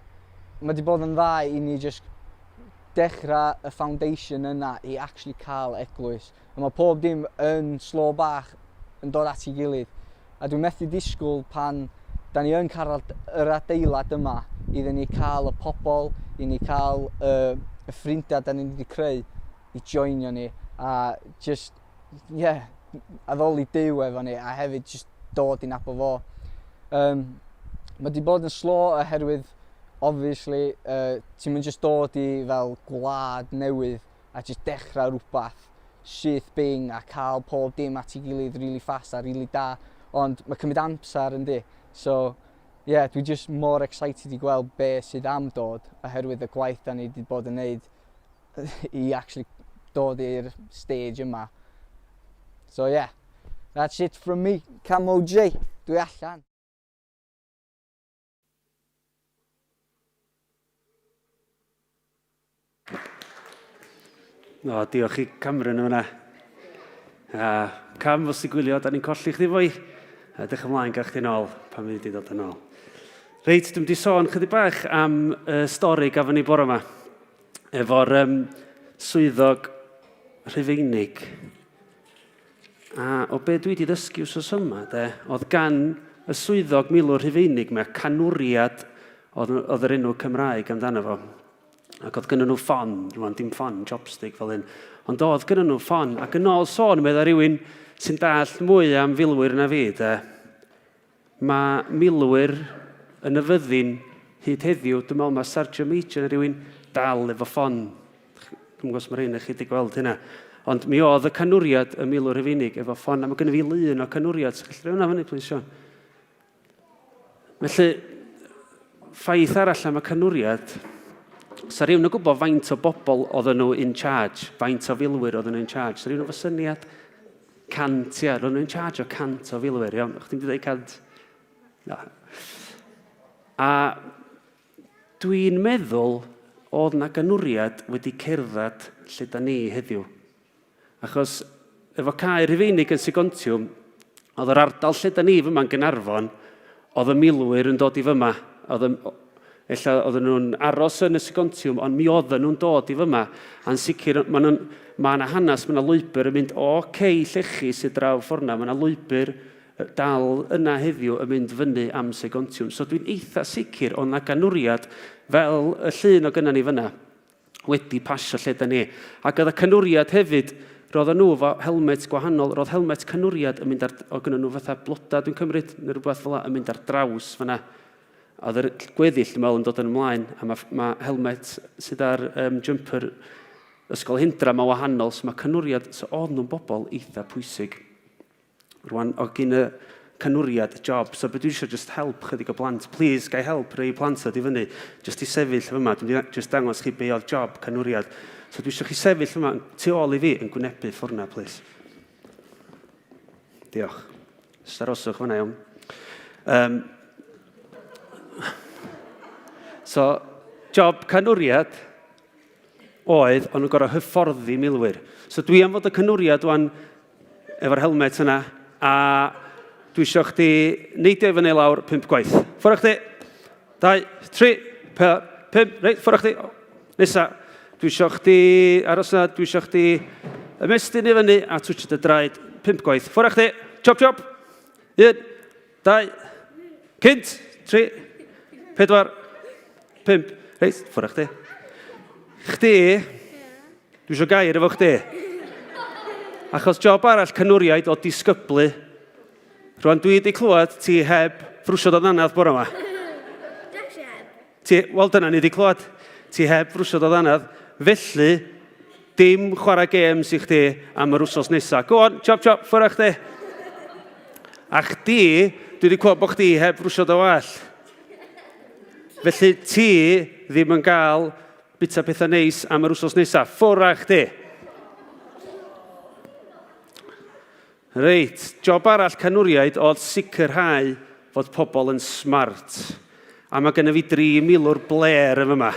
mae wedi bod yn dda i ni just dechrau y foundation yna i actually cael eglwys. A mae pob dim yn slow bach yn dod at ei gilydd. A dwi'n methu disgwyl pan da ni yn cael yr adeilad yma iddyn ni cael y pobl, i ni cael y, y ffrindiau da ni wedi creu i joinio ni a just, yeah, addoli Duw efo ni a hefyd just dod i nabod fo. Um, mae wedi bod yn slo oherwydd obviously uh, ti'n mynd just dod i fel gwlad newydd a jyst dechrau rhywbeth syth bing a cael pob dim at ei gilydd really fast a really da. Ond mae cymryd amser yndi. So, yeah, dwi just mor excited i gweld be sydd am dod oherwydd y gwaith da ni wedi bod yn neud i actually dod i'r stage yma. So yeah, that's it from me, Cam OJ. Dwi allan. O, diolch i Cameron yna. A Cam, os ti'n gwylio, da ni'n colli chdi fwy. A dych ymlaen gael chdi nôl pan fydd di dod yn ôl. Reit, dwi'n di sôn chydig bach am y stori gafon ni bore yma. Efo'r um, swyddog Rhufeinig. A o be dwi wedi ddysgu wsos yma, de, oedd gan y swyddog milwr Rhufeinig mae canwriad oedd, oedd yr enw Cymraeg amdano fo. Ac oedd gynnu nhw ffon, rwan dim ffon, chopstick fel hyn, ond oedd gynnu nhw ffon. Ac yn ôl sôn, meddai rhywun sy'n dall mwy am filwyr na fi, de, Mae milwyr yn y fyddin hyd heddiw, dwi'n meddwl mae Sergeant Major neu rhywun dal efo ffon. Dwi'n gwybod os mae rhain chi wedi gweld hynna. Ond mi oedd y canwriad y milwr Rufeinig efo ffon, a mae gennym fi lun o canwriad. Sy'n gallu rhoi hwnna fyny, please, Sean? Felly, ffaith arall am y canwriad, sa rhywun yn gwybod faint o bobl oedden nhw in charge, faint o filwyr oedden nhw in charge. Sa rhywun efo syniad? 100, ia, ro'n nhw'n charge o 100 o filwyr, iawn. Chdi'n dweud 100? Na. A dwi'n meddwl oedd na ganwriad wedi cerdded lle da ni heddiw. Achos efo cae Rhufeinig yn Sigontiwm, oedd yr ardal lle da ni fyma'n Gynarfon, oedd y milwyr yn dod i fyma. Oedd y, Ella oedden nhw'n aros yn y Segontiwm, ond mi oedden nhw'n dod i fyma. A'n sicr, mae yna ma hanes, mae yna lwybr yn mynd o cei llechi sydd draw ffordd yna. Mae yna lwybr dal yna heddiw yn mynd fyny am Segontiwm. So dwi'n eitha sicr o na ganwriad fel y llun o gynna ni fyna wedi pasio lle da ni. Ac oedd y canwriad hefyd, roedden nhw efo helmet gwahanol, roedd helmet canwriad yn mynd ar, o gynna nhw fatha bloda dwi'n cymryd, neu rhywbeth fel 'na, yn mynd ar draws fyna. A oedd yr gweddill, dwi'n meddwl, yn dod yn ymlaen, a mae, mae helmet sydd ar um, jumper Ysgol Hindra, mae wahanol, so mae canwriad, so oedd nhw'n bobl eitha pwysig. Rwan, o gyn y canwriad job, so beth dwi eisiau just help chydig o blant, please, gai help rei plant ddod i fyny, just i sefyll fyma, dwi'n mynd just dangos chi be oedd job canwriad. So dwi eisiau chi sefyll fyma, tu ôl i fi, yn gwynebu ffwrna, please. Diolch. Jyst aroswch fyna, iawn. Um, so, job canwriad oedd, o'n nhw'n gorfod hyfforddi milwyr. So dwi am fod y canwriad wan efo'r helmet yna, a dwi eisiau chdi neidio i fyny lawr pump gwaith. Ffwrdd chdi! 2, 3, 4, 5, reit, ffwrdd chdi. Nesa, dwi eisiau chdi aros yna, dwi eisiau chdi ymestyn i fyny a twtio dy draed pump gwaith. Ffwrdd chdi, chop chop. 1, 2, cynt, 3, 4, 5. Reit, ffwrdd chdi. Chdi, dwi eisiau gair efo chdi. Achos job arall canwriaid o disgyblu. Rwan dwi wedi clywed ti heb frwsio dy ddanadd bore yma. Ti, wel dyna ni wedi clywed. Ti heb frwsio dy ddanadd. Felly, dim chwarae games i chdi am yr wsos nesaf. Go on, chop chop, ffwrdd chdi. A chdi, dwi wedi clywed bod chdi heb frwsio dy wall. Felly ti ddim yn gael bita pethau neis am yr wsos nesaf. Ffwrdd chdi. Reit, job arall canwriaid oedd sicrhau fod pobl yn smart. A mae gennym fi dri milwr blêr yn fyma.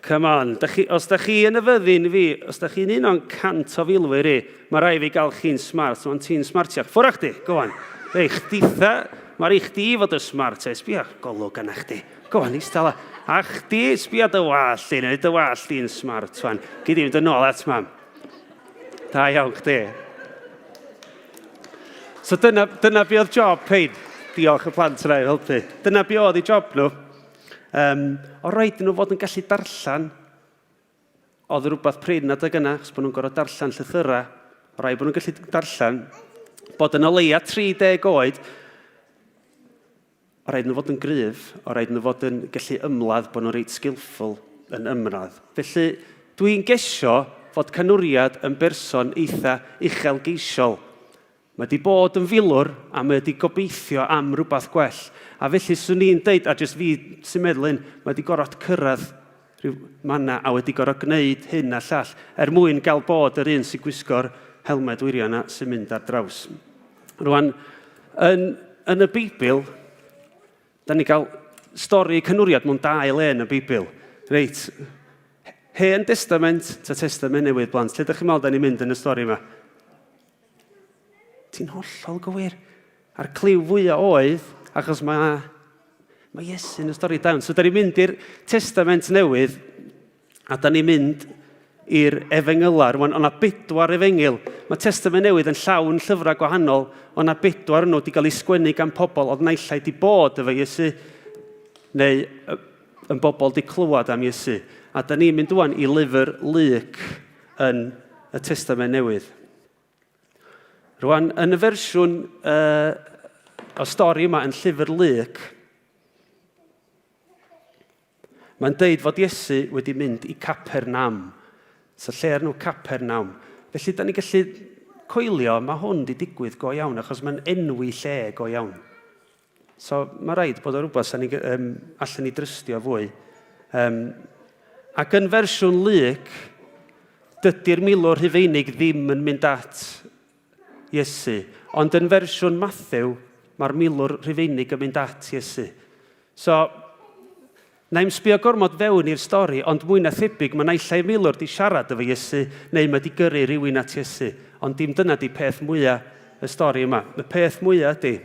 Come on, da chi, os da chi yn y fyddin fi, os da chi'n un o'n 100 o filwyr i, mae rai fi gael chi'n smart, mae'n ti'n smartiach. Ffwrdd â chdi, go on. Ei, chditha, mae rai chdi fod yn smart, e, sbia golwg yna chdi. Go on, eista la. A chdi, sbia dy wallt di, neu dy wallt di'n smart, wan. Gyd i fynd yn ôl at mam. Da iawn chdi. So dyna, dyna be oedd job Pein. Diolch y plant yna i helpu. Dyna be oedd ei job nhw. Um, o rhaid nhw fod yn gallu darllen. Oedd rhywbeth prin adeg yna, achos bod nhw'n gorfod darllen llythyrau. O rhaid bod nhw'n gallu darllen. Bod yn o leia 30 oed. O rhaid nhw fod yn gryf, o rhaid nhw fod yn gallu ymladd, bod nhw'n reit skillful yn ymladd. Felly, dwi'n gesio fod canwriad yn berson eitha uchelgeisiol. Mae wedi bod yn filwr a mae wedi gobeithio am rhywbeth gwell. A felly, swn i'n deud, a jyst fi sy'n meddwl hyn, mae wedi gorfod cyrraedd rhyw manna a wedi gorfod gwneud hyn a llall er mwyn gael bod yr un sy'n gwisgo'r helmed wirion a sy'n mynd ar draws. Rwan, yn, yn y Beibl, da ni gael stori cynwriad mewn dau le yn y Beibl. Reit, Hen Testament ta Testament Newydd, blant? Lle ydych chi'n meddwl da ni'n mynd yn y stori yma? Ti'n hollol gywir. A'r cliw fwyaf oedd, achos mae, mae Iesu yn y stori dawn. So da ni'n mynd i'r Testament Newydd, a da ni'n mynd i'r efengylau. Rwan, o'na bedwar efengyl. Mae Testament Newydd yn llawn llyfrau gwahanol. O'na bedwar nhw wedi cael eu sgwennu gan pobl oedd naill ai wedi bod efo Iesu, neu yn bobl wedi clywed am Iesu. A da ni'n mynd wan i lyfr Luc yn y Testament Newydd. Rwan, yn y fersiwn uh, o stori yma yn llyfr Luc, mae'n deud fod Iesu wedi mynd i Capernaum. So lle ar nhw Capernaum. Felly, da ni'n gallu coelio, mae hwn wedi digwydd go iawn, achos mae'n enwi lle go iawn. So mae rhaid bod o rhywbeth sa'n ni, um, allan ni drystio fwy. Um, ac yn fersiwn Luc, dydy'r milwr Rhufeinig ddim yn mynd at Iesu. Ond yn fersiwn Matthew, mae'r milwr Rhufeinig yn mynd at Iesu. So, na i'm sbio gormod fewn i'r stori, ond mwy na thebyg, mae naill ai milwr di siarad efo Iesu, neu mae di gyrru rhywun at Iesu. Ond dim dyna di peth mwyaf y stori yma. Y peth mwyaf ydy,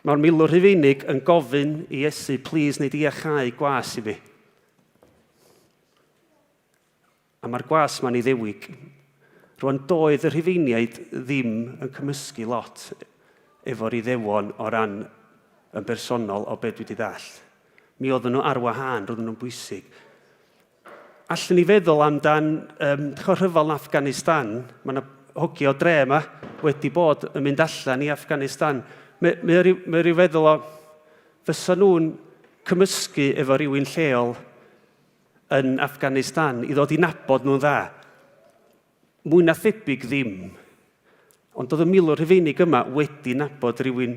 Mae'r milwr Rhufeinig yn gofyn i Iesu, plîs wneud i iachau gwas i fi. A mae'r gwas ma'n Iddewig. Rwan, doedd y Rhufeiniaid ddim yn cymysgu lot efo'r Iddewon o ran yn bersonol o beth dwi wedi ddall. Mi oedden nhw ar wahân, roedden nhw'n bwysig. Allwn ni feddwl amdan um, rhyfel yn Afghanistan. Mae yna hogi o dre yma wedi bod yn mynd allan i Afghanistan. Mae, mae, rhyw, mae rhyw feddwl o fysa nhw'n cymysgu efo rhywun lleol yn Afghanistan i ddod i nabod nhw'n dda. Mwy na thebyg ddim. Ond oedd y milwr Rhufeinig yma wedi nabod rhywun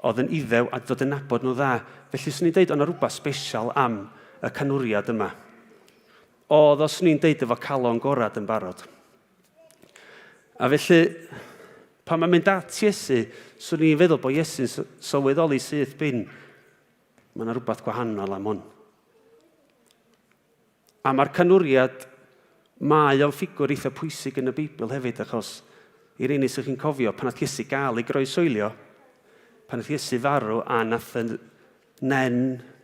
oedd yn Iddew a dod yn nabod nhw dda. Felly swn i'n deud o'na rhywbeth special am y canwriad yma. Oedd o swn i'n deud efo calon gorad yn barod. A felly, pan mae'n mynd at Iesu, swn i'n feddwl bod Iesu'n sylweddoli syth bin, mae yna rhywbeth gwahanol am hwn. A mae'r canwriad, mae o'n ffigwr eitha pwysig yn y Beibl hefyd, achos i'r rheini sy'ch chi'n cofio, pan nath Iesu gael ei groesoelio, pan nath Iesu farw a nath y nen,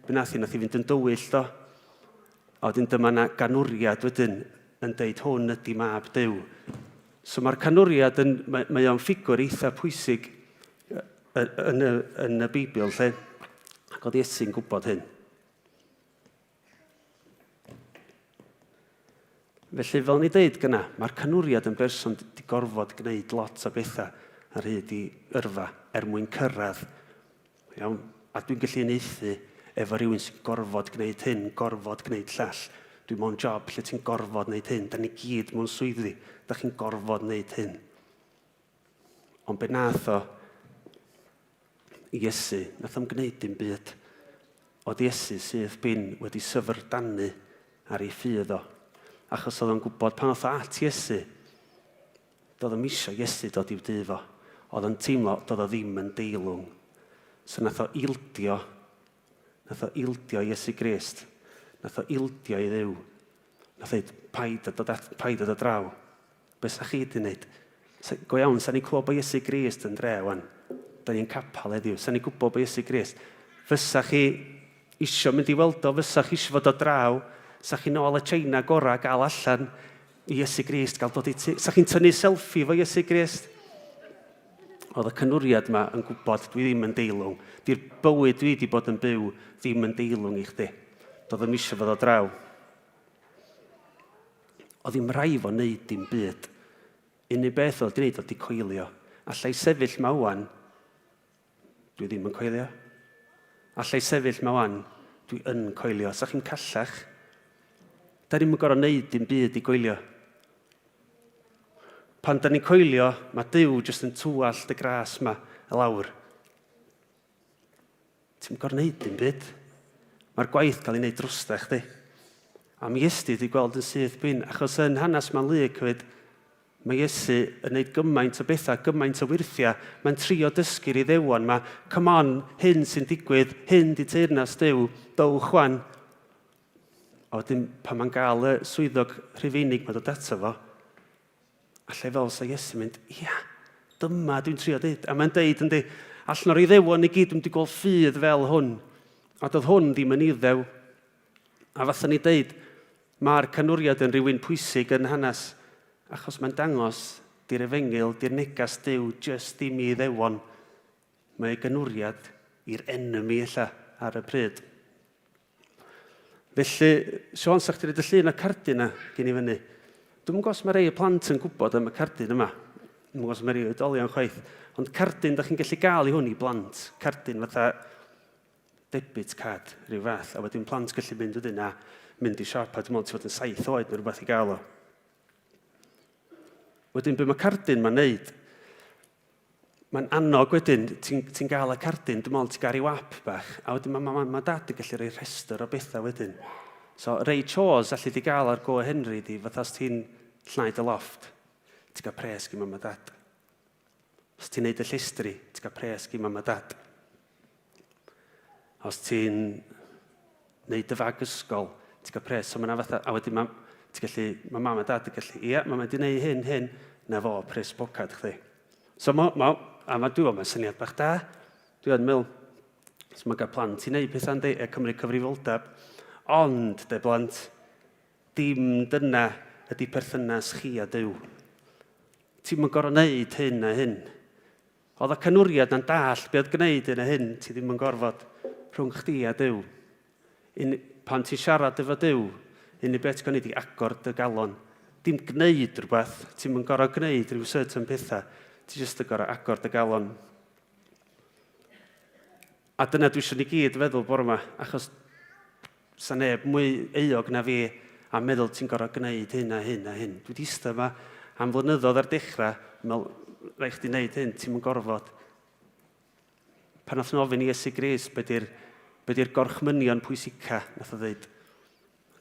be nath hi, nath hi fynd yn dywyll do. A wedyn dyma na ganwriad wedyn yn deud hwn ydy mab Duw. So mae'r canwriad yn, mae, mae o'n ffigwr eitha pwysig yn y, yn y Beibl lle. Ac oedd Iesu'n gwybod hyn. Felly, fel ni dweud gyna, mae'r canwriad yn berson wedi gorfod gwneud lot o bethau ar hyd i yrfa er mwyn cyrraedd. Iawn? A dwi'n gallu uniaethu efo rhywun sy'n gorfod gwneud hyn, gorfod gwneud llall. Dwi mewn job lle ti'n gorfod gwneud hyn. Da ni gyd mewn swyddi. Da chi'n gorfod gwneud hyn. Ond be nath o Iesu, nath o'm gwneud dim byd. Oedd Iesu syth bin wedi syfrdanu ar ei ffydd o. Achos oedd o'n gwybod pan oedd o at Iesu, Doedd o'm isio Iesu dod i'w dŷ fo. Oedd o'n teimlo doedd o ddim yn deilwng. So nath o ildio. Nath o ildio Iesu Grist. Nath o ildio i Dduw. Nath o dweud, paid a dod, at, paid a dod draw. Be sa chi di wneud? Sa, go iawn, sa ni'n clywed bod Iesu Grist yn dre, wan. Da ni'n capel heddiw. Sa ni'n gwybod bod Iesu Grist. Fysa chi isio mynd i weld o, fysa chi isio fod o draw, sa chi nôl y China gorau gael allan i Iesu Grist gael dod i ti. Sa chi'n tynnu selfie fo Iesu Grist? Oedd y cynwriad yma yn gwybod dwi ddim yn deilwng. Di'r bywyd dwi wedi bod yn byw ddim yn deilwng i chdi. Doedd ddim eisiau fod o draw. Oedd ddim rai fo wneud dim byd. Unig beth oedd gwneud oedd di coelio. Allai sefyll ma wan, Dwi ddim yn coelio. Alla i sefyll 'ma wan, dwi yn coelio. Sa chi'n callach? Da ni'm yn gorfod neud dim byd i goelio. Pan da ni'n coelio, mae Duw jyst yn tywallt y gras ma i lawr. Ti'n gorfod neud dim byd. Mae'r gwaith cael ei wneud drosta chdi. A mi ysdi di gweld yn syth bin, achos yn hanes ma'n Luc hefyd, Mae Iesu yn neud gymaint o bethau, gymaint o wyrthiau. Mae'n trio dysgu'r Iddewon 'ma, come on, hyn sy'n digwydd, hyn 'di teyrnas Duw, dowch 'wan. A wedyn pan mae'n gael y swyddog Rhufeinig 'ma dod ato fo, allai fel sa Iesu'n mynd, ia, dyma dwi'n trio deud. A mae'n deud, yndi, allan o'r Iddewon i gyd, dwi'n wedi gweld ffydd fel hwn. A doedd hwn ddim yn Iddew. A fatha ni deud, Mae'r canwriad yn rhywun pwysig yn hanes, achos mae'n dangos, 'di'r efengyl, 'di'r negas Duw jyst ddim i Iddewon. Mae ei ganwriad i'r enemy ella ar y pryd. Felly, Siôn, sa chdi roed y llun o cardyn na gen i fyny? Dwi'm yn gwybod os mae rei y plant yn gwybod am y cardyn yma. Dwi'm yn gwybod os mae rei oedolion chwaith. Ond cardyn, da chi'n gallu gael i hwn i blant. Cardyn fatha debit card, rhyw fath, a wedyn plant gallu mynd wedyn a mynd i siop, a dwi'n meddwl ti fod yn saith oed neu rhywbeth i gael o. Wedyn, be mae cardyn mae'n neud, mae'n annog wedyn, ti'n ti gael y cardyn, dwi'n meddwl ti'n gael rhyw app bach, a wedyn mae ma, ma, ma dad yn gallu rhoi rhestr o bethau wedyn. So, rei chores allu di gael ar Go Henry di, fatha os ti'n llnau dy lofft, ti'n cael pres gyn mam a dad. Os ti'n neud y llestri, ti'n cael pres gyn mam a dad. Os ti'n neud dy fag ysgol, ti'n cael pres. So mae fatha, a wedyn mae, ti'n gallu, mae mam a dad yn gallu, ia, mae wedi neud hyn, hyn, na fo, pres pocad chdi. So ma, ma, a ma, dwi'n meddwl, mae'n syniad bach da. Dwi'n meddwl, so mae'n cael plant i wneud pethau'n dweud, a cymryd cyfrifoldeb. Ond, de blant, dim dyna ydy perthynas chi a Duw. Ti'n mynd gorfod wneud hyn a hyn. Oedd y canwriad na'n dallt be oedd gwneud hyn a hyn, ti ddim yn gorfod rhwng chdi a Duw. Un, pan ti'n siarad efo Duw, unig beth ti'n gwneud i agor dy galon. Dim gwneud rhywbeth, ti'n mynd gorfod gwneud rhyw certain pethau, ti jyst yn gorfod agor dy galon. A dyna dwi eisiau ni gyd feddwl bore yma, achos sa neb mwy euog na fi a meddwl ti'n gorfod gwneud hyn a hyn a hyn. Dwi wedi eistedd yma am flynyddoedd ar dechrau, meddwl, rhaid chdi wneud hyn, ti'n mynd gorfod. Pan nath nhw ofyn i Iesu Grist be di'r be di'r gorchmynion pwysica, nath o ddeud,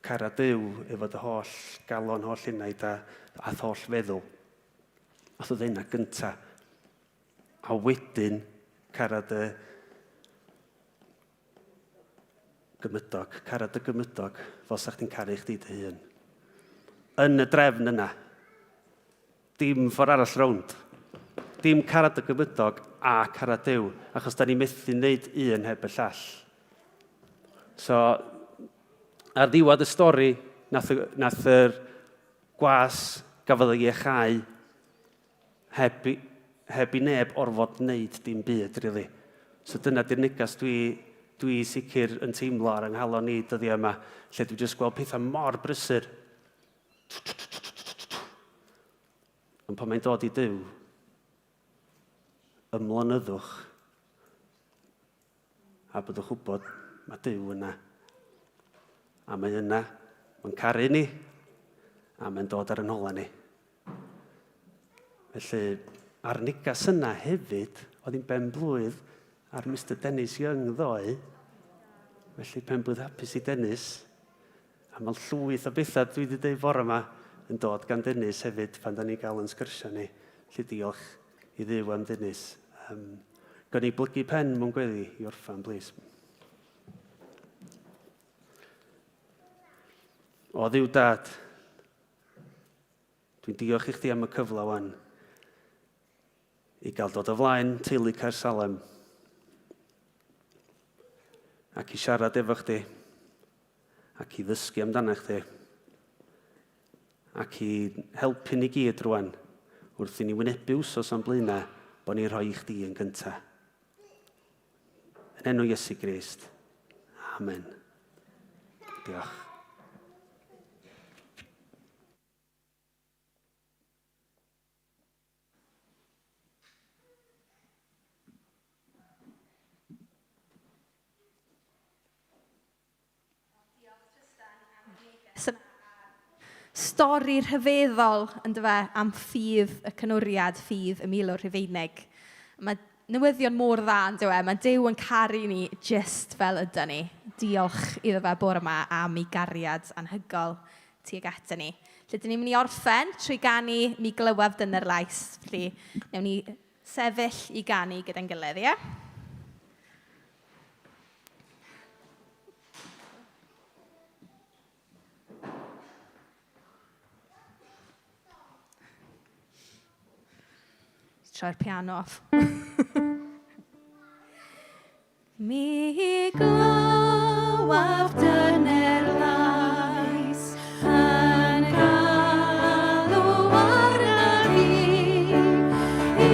cara Duw efo dy holl galon, holl enaid a, a'th holl feddwl. Nath o ddeud na gynta. A wedyn cara dy gymydog, cara dy gymydog fel sa chdi'n caru chdi dy hun. Yn y drefn yna. Dim ffordd arall rownd. Dim cara dy gymydog a cara Duw, achos da ni methu wneud un heb y llall. So, ar ddiwedd y stori, nath, nath yr gwas gafodd ei iachau Heb, heb i neb orfod wneud dim byd, really. So dyna di'r neges dwi, dwi sicr yn teimlo ar yng nghalon i dyddiau yma, lle dwi jyst gweld pethau mor brysur. Ond pan mae'n dod i Duw, ymlonyddwch A byddwch wybod, mae Duw yna. A mae yna, mae'n caru ni, a mae'n dod ar yn hola ni. Felly, a'r negas yna hefyd, oedd hi'n ben blwydd ar Mr Dennis Young ddoe. Felly, pen blwydd hapus i Dennis. A mae'n llwyth o bethau dwi wedi dweud bore yma yn dod gan Dennis hefyd pan da ni'n gael yn sgyrsiau ni. Felly diolch i Dduw am Ddennis. Um, Gawn ni blygu pen mewn gweddi i orffan, plîs. O Dduw Dad, dwi'n diolch i chdi am y cyfle wan i gael dod o flaen teulu Caersalem ac i siarad efo chdi ac i ddysgu amdano chdi ac i helpu ni gyd rwan wrth i ni wynebu wsos o'n blaenau bod ni'n rhoi i chdi yn gyntaf. Yn enw Iesu Grist. Amen. Diolch. Stori rhyfeddol yndyfe am ffydd y canwriad, ffydd y milwr Rhufeinig. Mae newyddion mor dda yn dyw e. Mae Duw yn caru ni jyst fel yda ni. Diolch iddo fe bore yma am ei gariad anhygoel tuag ato ni. Felly, dyn ni'n mynd i orffen trwy ganu Mi Glywaf Dyner Lais. Felly, wnawn ni sefyll i ganu gyda'n gilydd, ie? Troi'r piano off. Mi glywaf dyner lais yn galw arnaf i, i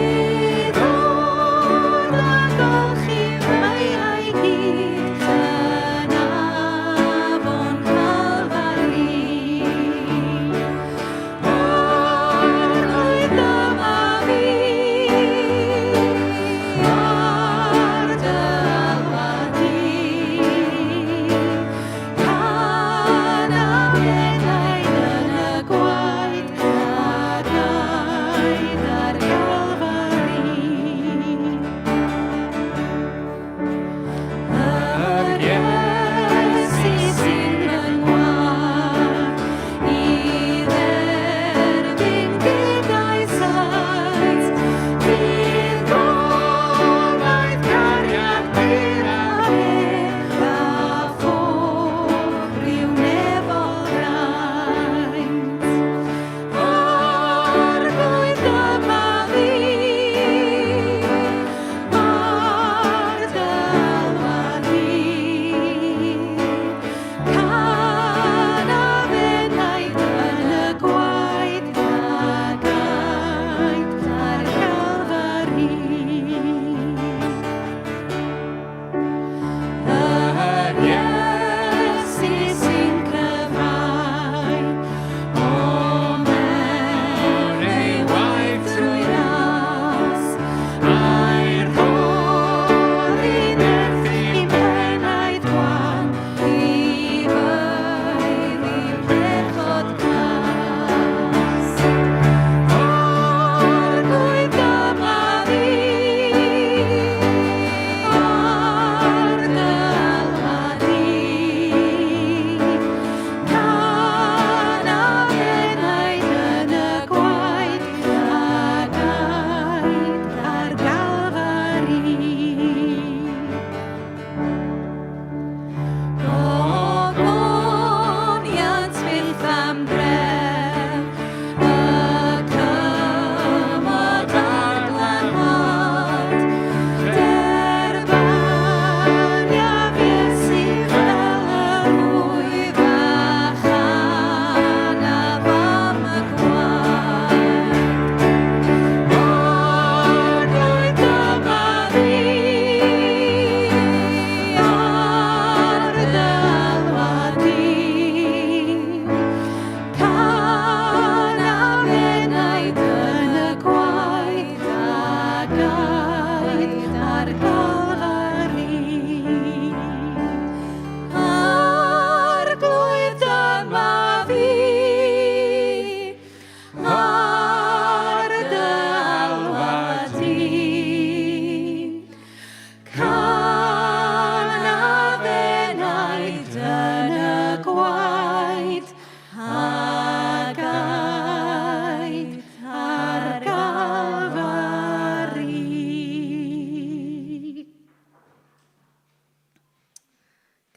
ddod a golchi fy i gyd yn afon Calfari. Arglwydd dyma fi, ar dy alwad di.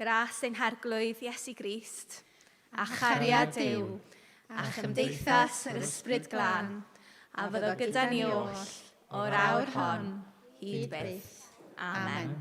Gras ein Harglwydd Iesu Grist, a chariad Duw, a chymdeithas yr Ysbryd Glân, a fyddo gyda ni oll o'r awr hon hyd byth. Amen.